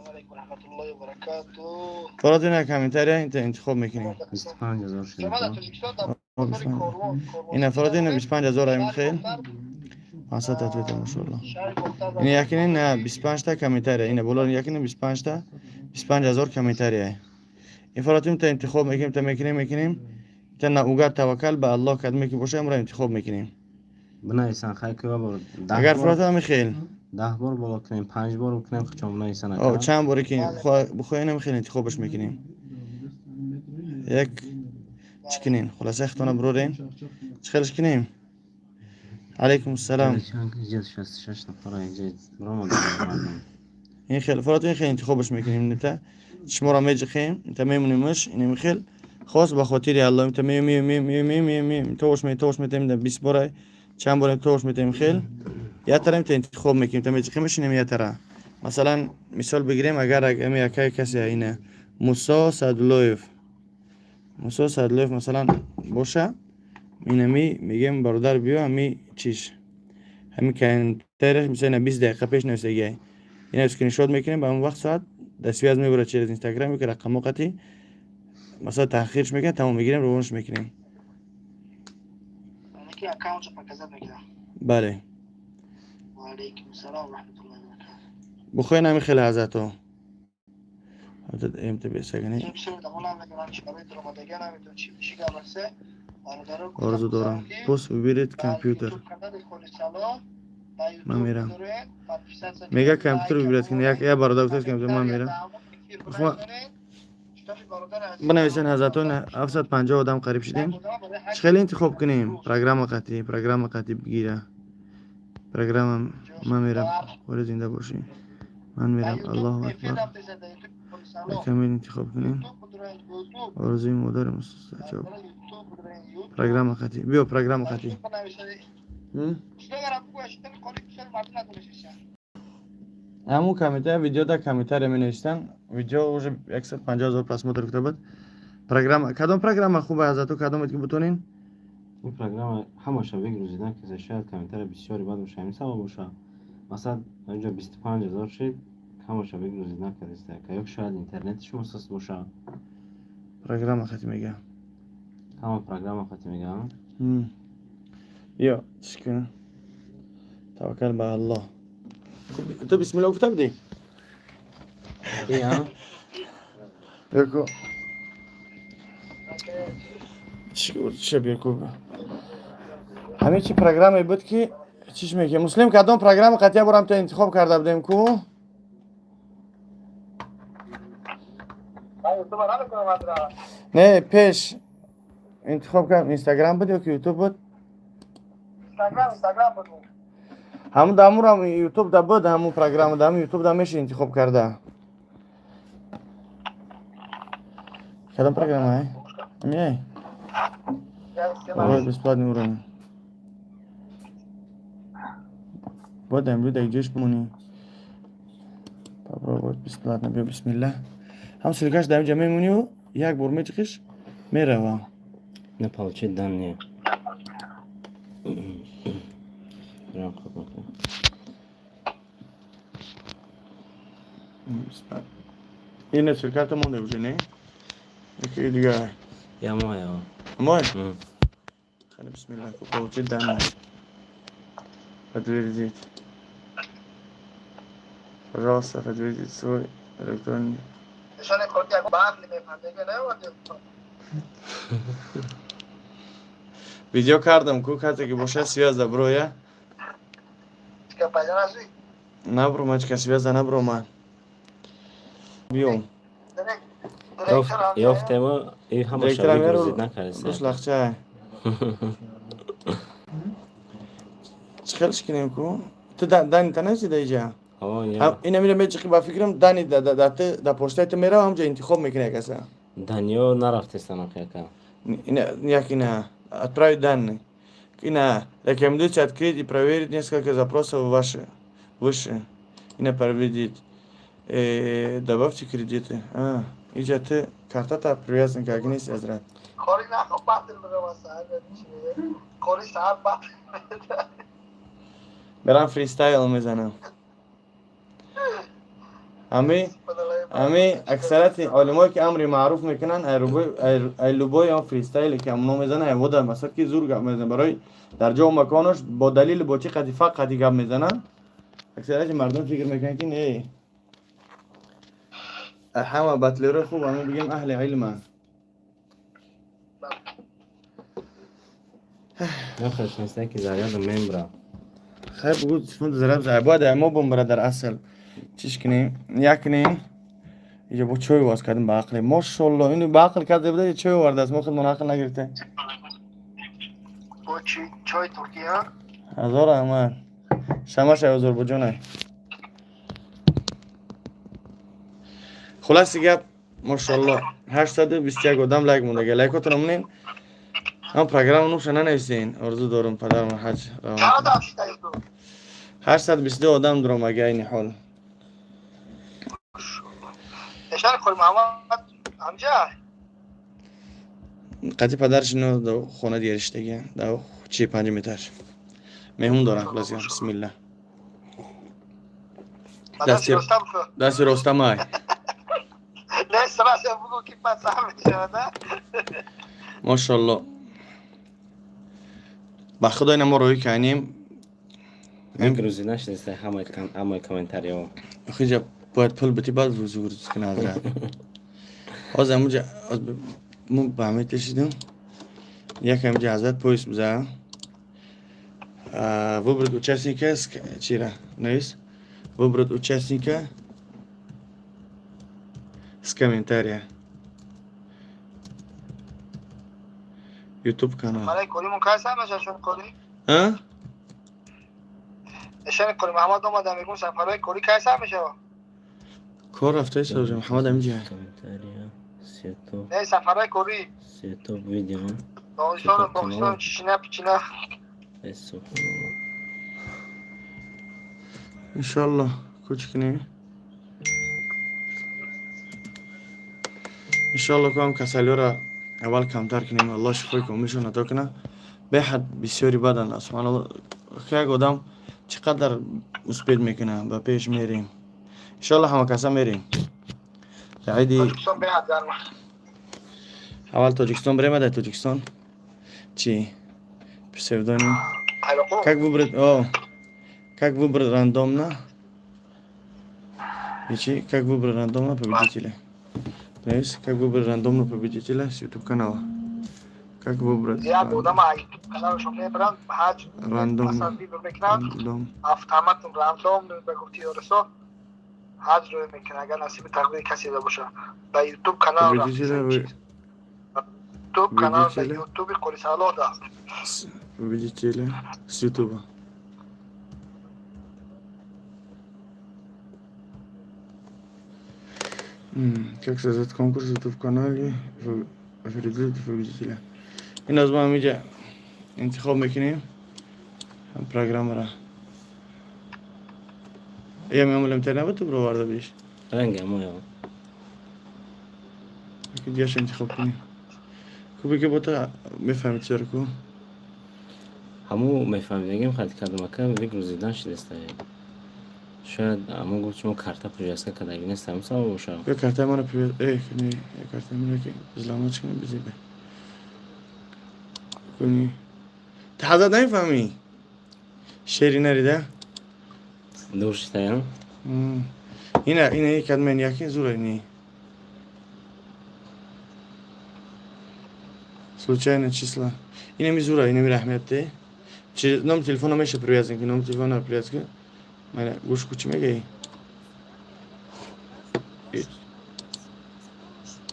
Алайкум раҳматуллоҳи ва баракатуҳ. Форату ина комментария инта интихоб мекунем. 25,000 шуд. Дар Тоҷикистон дар бозори Корвон. Ина форату ина 25,000 аим хел. 500 ответа, машоалло. Ин якини на 25 та комментария, ина боло якини 25 та, 25 ҳазор комментария. Ин фаратум та интихоб мекунем, та мекунем, та наугад таваккал ба Аллоҳ кадме ки боша, амро интихоб мекунем. Бинависан, хай кӯва бор. Агар фарата ҳами хел. 10 бор боло кунем, 5 бор кунем, хучон бинависан. О, чанд боре ки бихоҳем, ҳами хел интихобаш мекунем. Як чӣ кунем? Хулоса, хитона бирорем. Чӣ хелш кунем? Алайкум ассалом. 66 нафар инҷа биромад. Ин хел фарат, ин хел интихобаш мекунем, нита шуморо меҷиқем, нита мемонимаш, инем хел хос ба хотири Аллоҳ, нита ме ме ме ме ме ме ме тош ме тош метем, да 20 бора, чанд бора тош метем, хел ятара нита интихоб мекунем, та меҷиқемаш, инем ятара. Масалан, мисол бигирем, агар ами якай касе, ина Мусо Садулоев, Мусо Садулоев масалан боша, инами мегем: бародар, биё, ами чиш, ҳами комментарияш, мисол, ина 20 дақиқа пеш нависагиай, ина скриншот мекунем, ба ҳамон вақт соат дар связь мебарад через Инстаграм, ки рақамо қати масалан таҳқирш мекунад, тамом, мегирем, равонаш мекунем. Ки аккаунтшо показать мекунам. Бале. Ва алайкум ассалом ва раҳматуллоҳи ва баракатуҳ. Бухоҳен ҳами хеле ҳазрато МТБ сагани. Бисёр дамо намедонам, чи барои дуромадагиа намедонам, чи гап аст, бародаро. Орзу дорам, пусть выберет компьютер. Ман мерам. Мега компьютер выбирать кунед. Як бародар гуфтааст компьютер, ман мерам. Бинависен, ҳазратон, 750 одам қариб шудем. Чӣ хеле интихоб кунем? Программа қатӣ, программа қатӣ бигира. Программа, ман мерам. Қори зинда бошӣ. Ман мерам. Аллоҳу акбар. Якамин интихоб кунем. Орзуи модари мустаҷоб. Программа қатӣ. Биё, программа қатӣ. Ҳамун комментария, видео да комментария менависанд. Видео уже 150 ҳазор просмотр гуфта буд. Программа, кадом программа хуб ҳазрату, кадомед ки бутонин? Ин программа ҳамаша выгрузидан касе, шояд комментария бисёри бад боша, ҳамин сабаб боша. Масалан, инҷо 25 ҳазор шид, ҳамаша выгрузид накардаста. Ё шояд интернети шумо суст боша. Программа хати мега. Ҳама программа хати мега. Биё, чӣ кунам? Таваккал ба Аллоҳ. Ту бисмиллоҳ гуфта будӣ? Ия. Биё, чӣ, биё ку. Ҳамин чи программе буд ки чиш мекунем? Муслим, кадом программа қатъия борам то интихоб карда будем ку? Не, пеш интихоб кардам, Инстаграм буд ё ки Ютуб буд? Инстаграм буд. Ҳамун дамурам Ютуб да буд, ҳамун программа да, ҳамун Ютуб да меша интихоб карда. Кадом программа ай? Ами ай? Бесплатный уровень. Бояд имрӯз дар ҷояш бимонӣ. Попробовать бесплатно. Биё, бисмилла. Ҳам ссылкаш дар инҷа мемонию, як бор мечиқиш, мерава. Не получить данные. Прям хуб мекунем. Ина ссылката монда уже, не? Яки дига. Я моя. Мой? Хали, бисмилла, получить данные. Подтвердить. Пожалуйста, подтвердите свой электронный. Нишони корти ягон бахли мефаҳмега наоварди. Видео кардам ку, кате ки боша, связь да броя. Чика пайда нашуд? Набромад, чика связь да набромад. Биём. Ёфтема, и ҳамаша Директора меру выгрузид накардаста. Рус лахча. Чӣ хел шикинем ку? Ту дани та нависи да иҷа? Ҳо, я. Ина мира мечиқи, ба фикрам, дани да да ту да почтаи ту мерава, ҳамҷа интихоб мекунӣ якаса. Даниё нарафтеста нақяка. Ина як, ина отправить данные. Ина рекомендуется открыть и проверить несколько запросов ваши выше. Ина проведить. Добавьте кредиты. А, иҷа ту картата привязан как нест, азрат. Кори нахо батл мерава саҳар, кори саҳар батл. Мерам, фристайл мезанам. Ами Ами аксарияти олимое ки амри маъруф мекунанд, ай любой он фристайле ки амно мезананд, ай вода масад ки зур гап мезананд, барои дар ҷо маконаш бо далил, бо чӣ қади фақ қади гап мезананд. Аксарияти мардум фикр мекунанд, ки не, ҳама батлерои хуб ами бигем аҳли илманд. Нохаш неста ки заряда мембра. Хайр, бугу, телефон зараб зай, бояд ай мо бумбара. Дар асл чиш кунем, як кунем. Иҷо бо чой воз кардем ба ақле, мошолло, ину ба ақл карда буда, чой овардааст, мо худмон ақл нагирифтем. Бо чи чой Туркия? Ҳазор раҳмат, шамаш ай Озарбойҷонай. Хулоси гап, мошолло, 821 одам лайк мондага, лайкотон монен. Ҳам программа нуша нанависен. Орзу дорум падарам ҳаҷ равон. Чанд одам шида ютуб? 822 одам дуромага айни ҳол. Эшан Қори Муҳаммад ҳамҷа? Қати падараш ино дар хона дигар иштага, дар чи панҷ метр меҳмон дорам. Хулоси гап, бисмилла. Ба дасти роста бихӯр. Дасти ростамай. Не, сразу бугу ки пас ҳам мешавад, а? Мошалло, ба худо, ина мо роҳӣ кардем. Грузи нашидаста ҳамаи комментариҳо. Охиҷа бояд пул бити, баъд рӯзи рӯз кина, ҳазрат. Ҳозир ҳамуҷа мо ба ҳамаи тешидем, якам ҷа ҳазрат поиск биза, выбрать участника, чира навис, выбрать участника с комментария YouTube канал. Барои коримон кай сар мешавад, шон кори? А? Эшани Қори Муҳаммад омада, мегӯм, сафарҳои корӣ кай сар мешавад? Кор рафтаи савҷа Муҳаммад ҳамиҷа. Комментария сетоп. Не, сафарҳои корӣ. Сетоп видео. Доғистону Покистон, Чичина Пичина. Субҳаналлоҳ. Иншоалло, кӯч кунем, иншоалло, ку ҳам касалиёра аввал камтар кунем, Аллоҳ шифои комилшон ато кунад. Беҳад бисёри бадан, субҳаналло, як одам чӣ қадар успеть мекунад. Ба пеш мерем, иншоалло, ҳама каса мерем иди. Тоҷикистон беҳад гарма. Аввал Тоҷикистон бирем, дар Тоҷикистон чи псевдоним. Айлоқо. Как выбрать, о, как выбрать рандомно и чи, как выбрать рандомно победителя? То есть как выбрать рандомно победителя с YouTube канала, как выбрать Як одам аз ютуб каналашон мебаранд ҳаҷ. Рандом. Масалан, выбор мекунанд. Рандом. Автоматом рандом, ба гуфти ёрасо, ҳаҷ рӯй мекунад, агар насиби тақдири касе да боша, ба ютуб канал. Победителя Ютуб канал ба победителя. Ютуби Қори Салоҳ да. Победителя с YouTube. Как создать конкурс в YouTube канале, определить победителя. Ин аз мо ҳамиҷа интихоб мекунем программара. Я мемолем набуд, ту бироварда биш. Ранги ҳамоё. Дигаша интихоб кунем. Кубе ки бота мефаҳмид чиро ку? Ҳаму мефаҳмидагим, хат кардам, ака, выгрузить нашидаста. Шояд ҳамон гуфт, шумо карта привязка кардаги нест, ҳамн сабаб бошад. Ё картаи маро привяз, не, ё картаи маро ки взломать кунем, бизебе. Куни. Ти ҳазрат намефаҳмӣ? Шери нарида? Дур шитаям. Ина, ина кадмен яки зура ни. Случайно числа. Ина ми зура, ина ми раҳмат. Чи ном телефона меша привязан ки, ном телефона привязан ки. Мана гӯш ку, чӣ мегӯӣ?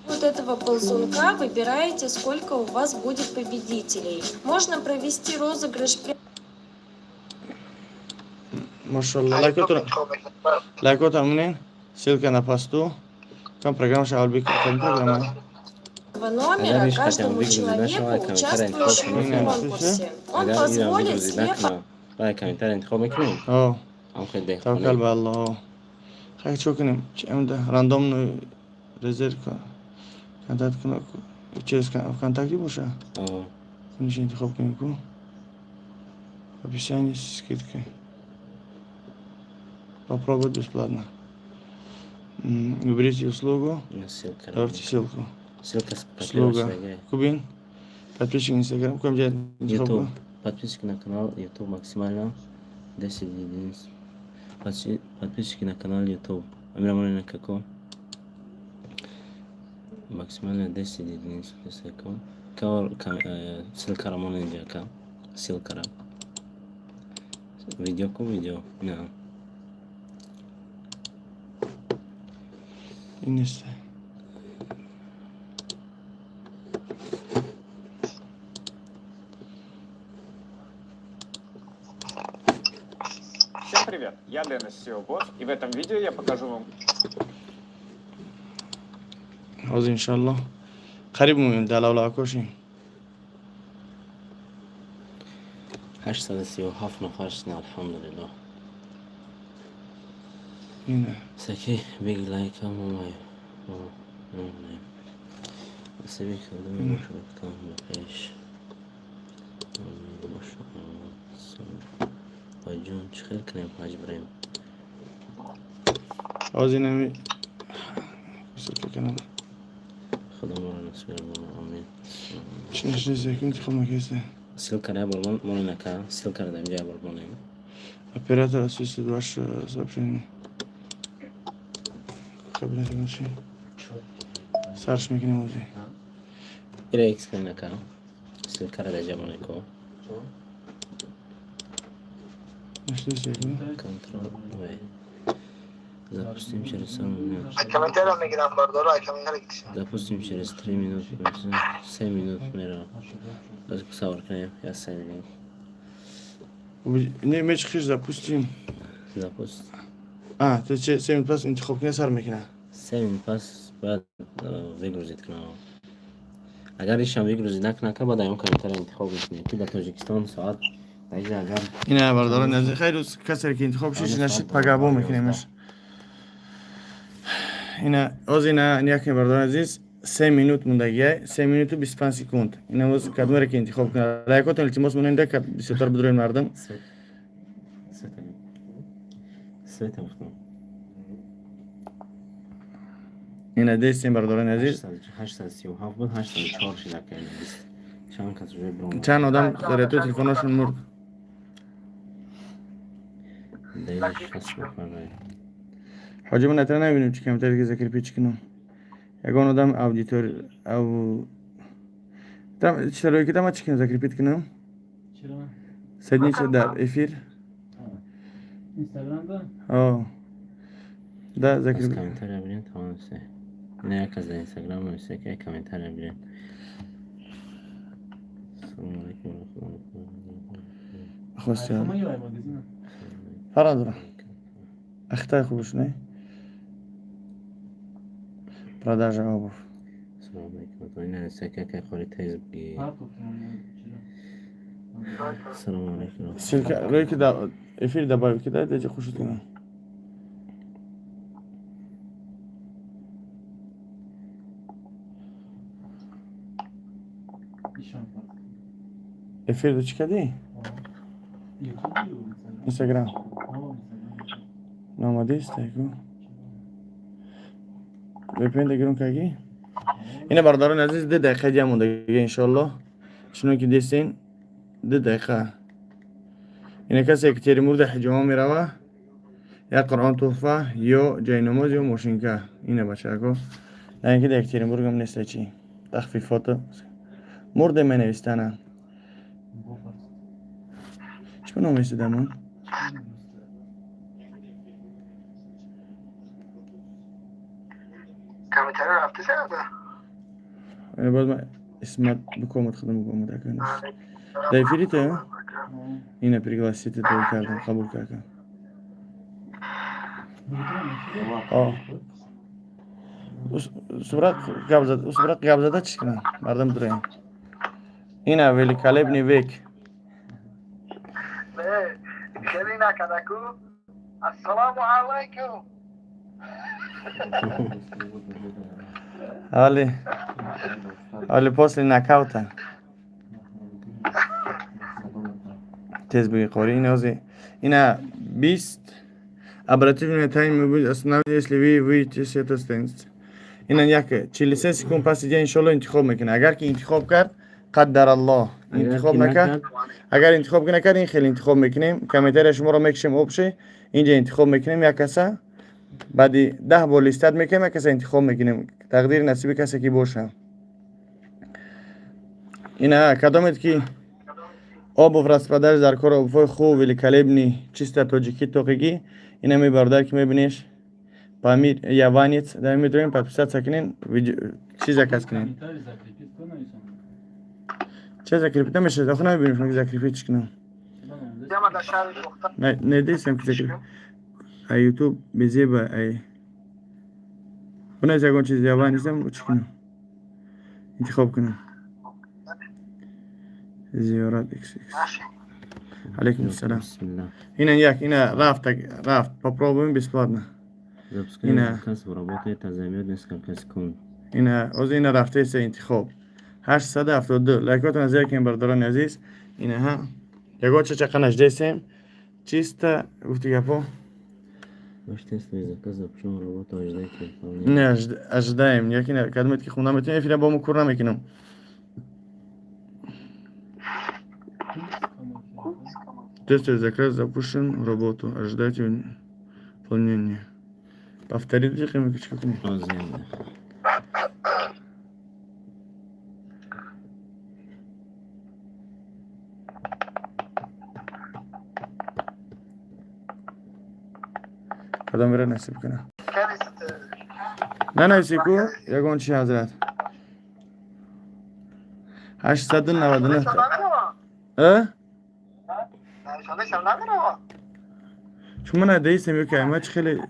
Вот этого ползунка выбираете, сколько у вас будет победителей. Можно провести розыгрыш Машалло, лайкотон интихоб мекунад. Лайкотон монен. Ссылка на посту. Там программа шавал кам программа. номера Агар каждому выгрузить человеку, нашего участвующему в конкурсе. Он Агар инам позволит выгрузить слепо накунам, баъд комментарий интихоб мекунем. О, Ам хел таваккал деҳқонем. ба Аллоҳ. Хай, чӣ кунем? Чи амда рандомный резерв контакт кунам через ВКонтакте боша? О, Куниш интихоб кунем ку? Описание с скидкой. Попробовать бесплатно. Выберите услугу. Ссылка. Добавьте ссылку. Ссылка. Услуга. Кубин. Подписчик Инстаграм. Кубин. YouTube. Подписчики на канал YouTube максимально 10 единиц. Подписчики на канал YouTube. Амира како? Максимально 10 единиц. Ссылка рамон инҷа, ссылка ра. Видео ку видео. Не. Нест. Всем привет, я Лена SEO Boss, и в этом видео я покажу вам Ҳозир, иншалло, қариб муем далавлаакошем. 837 нафар шудем, алҳамдулиллоҳ. Ина. Саки биг лайка мамай. Насиби кардам бошад ба пеш. Ҷон, чӣ хел кунем, ҳаҷ бирем? Ҳозир инами ссылка канал. Худо моро насиб амин. Чӣ нашнеса, ки интихоб накеста? Ссылка ра бор монем, ака, ссылка ра дар инҷа бор монем. Оператор осуществит ваше сообщение. Кабинет машин. Сарш мекунем ҳозир. Ира икс кунем, ака. Ссылка ра дар инҷа монем ко. Нашлися ку? Контрол В. Запустим через 40 минут. Комментария мегирам, бардора, комментария. Запустим через 3 минуты, 7 минут мера. Сабр кунем, я 7 минут. Не, мечихиш, запустим. Запуск. А, то че 7 минут пас интихоб кунӣ, сар мекуна. 7 минут пас бояд выгрузить кунам. Агар ишам выгрузить накунад, баъд аён комментария интихоб мекунем, ки дар Тоҷикистон соат даиҷа агар Ина, бардорон, аз хайр, касе ки интихоб шиш нашид, пагабо мекунемаш. Ина оз ина някне, бардорон азиз, 3 минут мондагия, 3 минуту 25 секунд. Ина оз кадмере ки интихоб кунад, лайкотон, илтимос, моненда, бисёртар бидроем мардум. Свет. Света. Света гуфтам. Ина дестем, бардорони азиз. 837 буд, 804 шид, ака, ина чанд кас уже биром. Чанд одам рету телефоношон мурд. Даиҷа 60 нафар. Ҳоҷи, мо натара набинем, чи камтар ки закрепить кунам. Ягон одам аудитор ау там чиро ки тама чи кунам, закрепить кунам? Чиро? Саднича дар эфир. Инстаграмда? О. Да, Аз закрепить. комментария бирем, тавонисте. Ина як аз дар Инстаграм нависта, ки комментария бирем. Ассалому алайкум ва раҳматуллоҳ. Хостиам. Айфона ё ай магазина? Фарқ надорам. Ахтай хубш, не? Продажа обувь. Ассалому алайкум. Ина нависта, ки акай хори тез бигӣ. Фарқ чиро? Ассалому алайкум. Ссылка рӯи ки дар эфир добавить ки дай, хушуд кунам. Ишон фарқ. Эфир чӣ кардӣ? Ютуб ё Инстаграм? Инстаграм. О, Инстаграм. Номадист ку. VPN дагирон кагӣ? Ина, бародарони азиз, 2 дақиқа дия мондагӣ, иншоаллоҳ. Чунон ки дестен, 2 дақиқа. Ина касе Екатеринбург ҳиҷома мерава, як Қуръон туҳфа ё ҷайнамоз ё мошинка. Ина, бачако. На ин ки дар Екатеринбургам неста чи. Тахфифото. Мурде менавистана. Бо фарқ. Чӣ ба ном истидамон? Комментария рафти сарада? Ина боз ман исмат бикомад, худам бикомад ака. Дар эфирите? Ина пригласите то кардам, қабул кардам. О. Сурат гап зад, сурат гап зада чӣ кунам? Мардам дураем. Ина великолепный век. Не, хеле накардаку. Ассалому алайкум. Али. Али после нокаута. Тез бигӣ, қори, ина ози. Ина 20 Обратите внимание, таймер будет останавливать, если вы выйдете с этой страницы. Ина як 43 секунд пас дига иншоалло интихоб мекунад. Агар ки интихоб кард, қаддар Аллоҳ. Интихоб накард, агар интихоб накард, ин хеле интихоб мекунем. Комментария шуморо мекушем общий. Инҷа интихоб мекунем як каса. Баъди 10 бор листать мекунем, як каса интихоб мекунем. Тақдири насиби касе ки боша. Ина кадомед ки обувь распродаж дар кор, обувҳои хуб, великолепный, чисто тоҷикӣ, тоқигӣ. Ина ми бародар ки мебинеш, Памир Яванец, дар метавонем подписаться кунен, чиз заказ кунен. Комментарий закрепить кун, нависон. Че закрепить намешад, охи намебинем ки закрепить кунам. Яма дар шаҳри Бохта. Недистам ки закрепить. А YouTube безеба ай. Буназ ягон чиз Яванецам чӣ кунам? Интихоб кунам. Зиёрат XX. Алейкум ассалам. Бисмилла. Ина як, ина рафт, рафт. Попробуем бесплатно. Запускаем Ина. заказ, работает, а займет несколько секунд. Ина оз ина рафтеса интихоб. 872 лайкотон зер кунем, бародарони азиз. Ина ҳа. Ягон ча чақа наждесем. Чисто гуфти гапо. Ваш тестовый заказ запущен в работу, ожидайте выполнения. Не ожидаем. Яки на кадмет ки хунда метавонем, эфира бо мо кур намекунам. Тестовый заказ запущен в работу. Ожидайте выполнения. Повторите, чӣ кунем? Озем. Кадом бира насиб кунам. Нанависи ку ягон чи, ҳазрат. 899. Э? Нависондаашам намерава. Чун ман надеистам ё ки ама чи хеле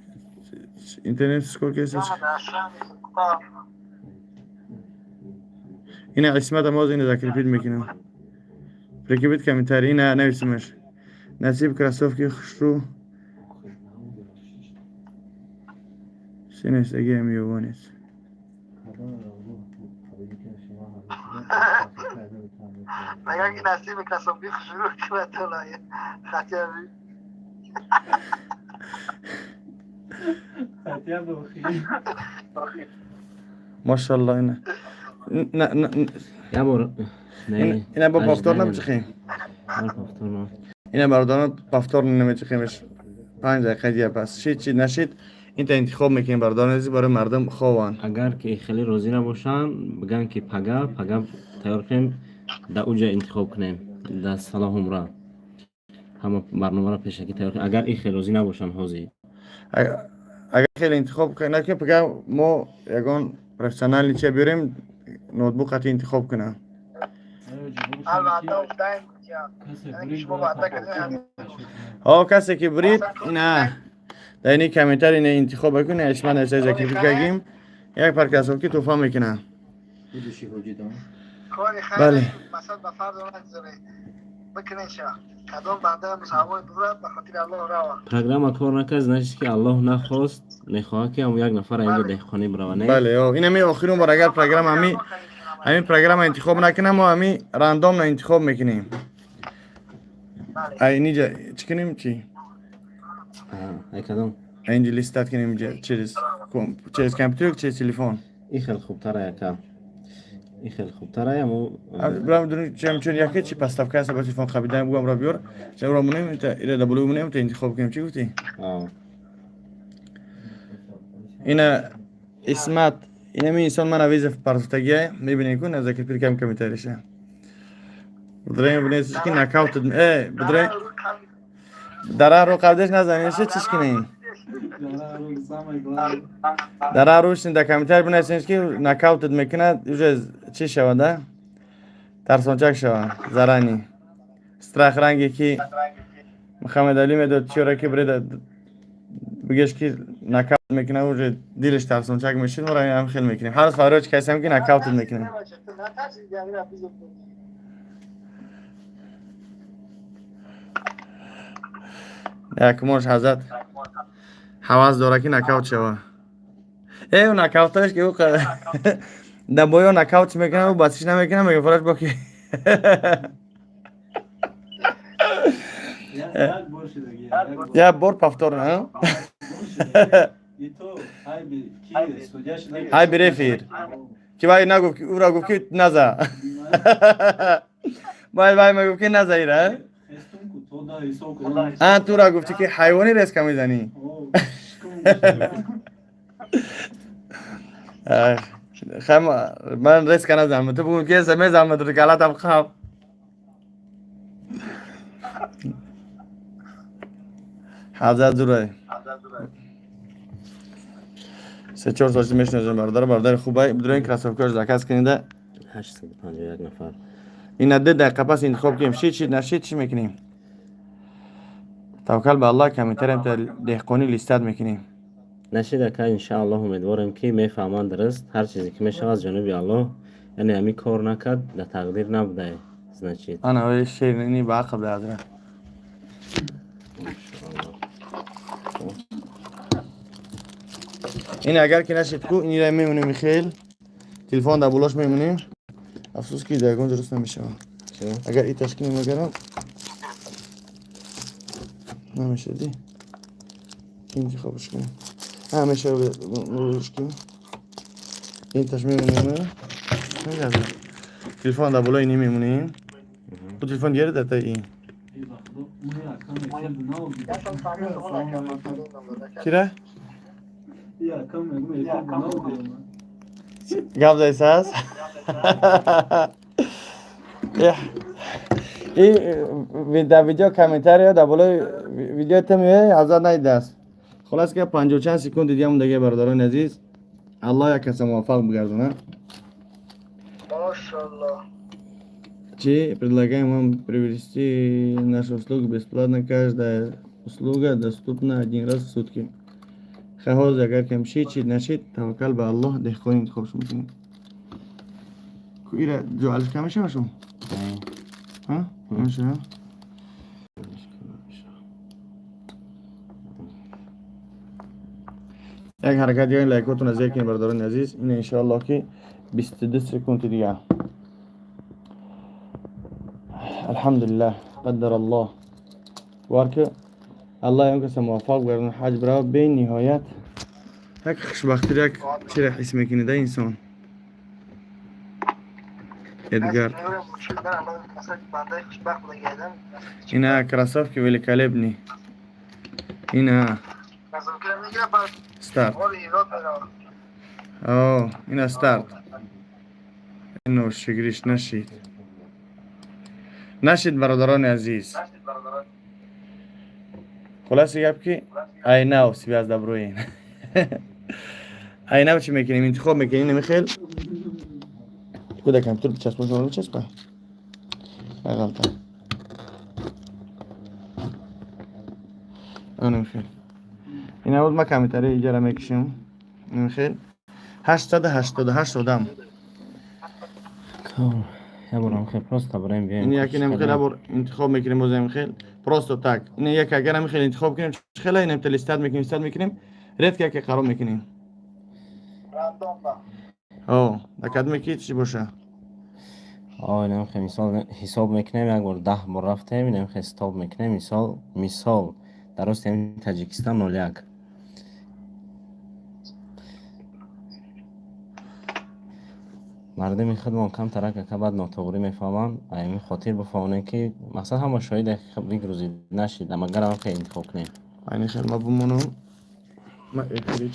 интернет сколько есть. Яма дар шаҳри Бохта. Ина Исмата моз ина закрепить мекунам. Прикрепить комментарий, ина нависимаш. Насиб кроссовки хушру. Синес аги ами ёвонец. Мегӯяд ки насиби кроссовки хушрӯ кунад толая. Хотя бы. Хотя бы охи. Машалло, ина. Я бор. Не. Ина бо повтор намечихем. Бор повтор на. Ина бародарон, повтор намечихемш. 5 дақиқа дига пас. Шид шид нашид. Инта интихоб мекунем, бародарон азиз, барои мардум хованд. Агар ки хеле розӣ набошанд, бигӯянд ки пага, пага тайёр кунем, дар уҷа интихоб кунем. Дар Салоҳ Умра. Ҳама барномаро пешакӣ тайёр кунем. Агар ин хеле розӣ набошанд ҳозир. Агар хеле интихоб накунем, пага мо ягон профессиональный чия биёрем, ноутбук қати интихоб кунам. Албатта, даем. Яъне ки шумо ваъда кардед. Ҳо, касе ки бурид, ина дар ини комментарий ина интихоб бикунед, ишман нависа закрепить кардем. Як пар кроссовки туҳфа мекунам. Будущий ҳоҷи дон. Кори хайр Бале. масалан ба фард нагузоред. Бикунед ша. Кадом банда мусалмон бурад, ба хотири Аллоҳ рава. Программа кор накард, значит ки Аллоҳ нахост, мехоҳад ки ҳам як нафар инҷо деҳқонӣ бирава, не? Бале, ё ин ҳами охирин бор агар программа ҳами программа интихоб накунам, мо ҳами рандомно интихоб мекунем. Бале. Ай ниҷа чӣ кунем, чӣ? Ай кадом? Инҷа листать кунем, инҷа через компьютер, через телефон. Ин хеле хубтар яка. Ин хеле хубтар амо. Брам дун чем чун яке чи поставка аст ба телефон қабидан бугам ро биёр. Чам ро монем, та ира даблю монем, та интихоб кунем, чӣ гуфтӣ? Ина Исмат, инами инсон мана вызов партофтагия, мебинем ку на закрепить кам комментариша. Будраем бинесиш ки нокаут будраем дара ро қабдеш назанеш, чиш кунем? Самое главное. Дара рӯшин дар комментарий бинависем ки нокаутед мекунад, уже чӣ шавад, а? Тарсончак шавад, заранее. Страх ранге ки Мухаммед Али медод чиёра ки бреда бигеш ки нокаут мекунад, уже дилаш тарсончак мешид, мо ҳам хел мекунем. Ҳар рӯз фарёд касам ки нокаутед мекунем. Натарсид, ямира бизуд. Якмош ҳазрат ҳавас дора ки нокаут шава. Э, нокауташ ки ӯ дар боё нокаут мекунад, ӯ басиш намекунад, мега фараш бо ки Як бор шидаги. Як бор повтор, а? Айби рефери ки вай нагуфт, ки ура гуфт, ки наза вай, вай мегуфт, ки наза ира. А тура гуфти, ки ҳайвони резко мезанӣ. Хам ман резко назанам, ту бугум, ки мезанам, ту галатам хам. Ҳазрат зурай 3-4 сол мешиносем, бародар, бародари хубай. Бидроин, кроссовкаро заказ кунида. 851 нафар. Ина 2 дақиқа пас интихоб кунем. Шид, шид, нашид, чӣ мекунем? Таваккал ба Аллоҳ, комментариям та деҳқонӣ листать мекунем. Нашид, ака, иншааллоҳ, умедворем, ки мефаҳманд дуруст. Ҳар чизе ки мешавад, аз ҷониби Аллоҳ. Яъне ҳамин кор накард, дар тақдир набудае, значит. Ана вай шерини ба ақл ҳазрат. Иншоаллоҳ. Ин агар ки нашид ку, инира мемонем, хел телефон дар болош мемонем. Афсӯс, ки дар ягон дуруст намешавад. Чӣ? Агар и ташкил агарам намешади, интихобш кунем, мешава, кунем, ин таш мемонем, телефон дар болои ини мемонем. Бу телефон дигаре дар таи ин. Як сол 50 сомон, ака, ман фарёдам. Кира гап зайсааст. И дар видео комментария дар болои видео та меояй, ҳазрат надидааст. Хулас ки панҷоҳ чанд секунд дига мондаги, бародарони азиз. Аллоҳ як каса муваффақ бигардонад. Машаллоҳ. Чи предлагаем вам привести нашу услугу бесплатно. Каждая услуга доступна один раз в сутки. Ҳоз агар кам шид, шид, нашид, таваккал ба Аллоҳ, деҳқон интихоб мекунем. Ира ҷоалш кам мешава шум? Ҳа, мешава. Як ҳаракат дига, лайкотон зер кунед, бародарони азиз. Ина иншоаллоҳ, ки 22 секунди дига. Алҳамдулиллаҳ, қаддар Аллоҳ вар ки Аллоҳ он каса муваффақ гардонад, ҳаҷ бирава. Бениҳоят як хушбахтиро, як чиро ҳис мекунида инсон. Эдгар. Бандаи хушбахт будагиадам. Ина кроссовки великолепный. Ина Кроссовкиро мегирад, баъд старт. ҳоли ирод меравад. О, ина старт. Ино шигриш нашид. Нашид, бародарони азиз. Хулоси гап, ки айнав связь даброин. Айнав чӣ мекунем? Интихоб мекунем намихел. Куда компютер бичаспон, шумо бичаспа? Бағалта. Намихел. Ина буд, ма комментарии иҷара мекушем. Намихел. 888 одам. Як борам хел просто барем биёем. Ин яки намихел бор интихоб мекунем, боз намихел. Просто так. Ин як агар намихел интихоб кунем, чӣ хела ин листать мекунем, листать мекунем, редко яке қарор мекунем. Рандомно. О, дакад ки чӣ боша? О, инам хел мисол ҳисоб мекунем, як бор 10 бор рафтем, инам хел стоп мекунем, мисол дар рости ҳамин Таҷикистон 01. Мардуми худмон камтарак, ака, баъд нотоғрӣ мефаҳманд. Ҳамин хотир бифаҳмонем, ки мақсад ҳама шоҳиде выгрузид нашид, амагар ам хел интихоб кунем. Айни хел ма бимонам. Ма эфири.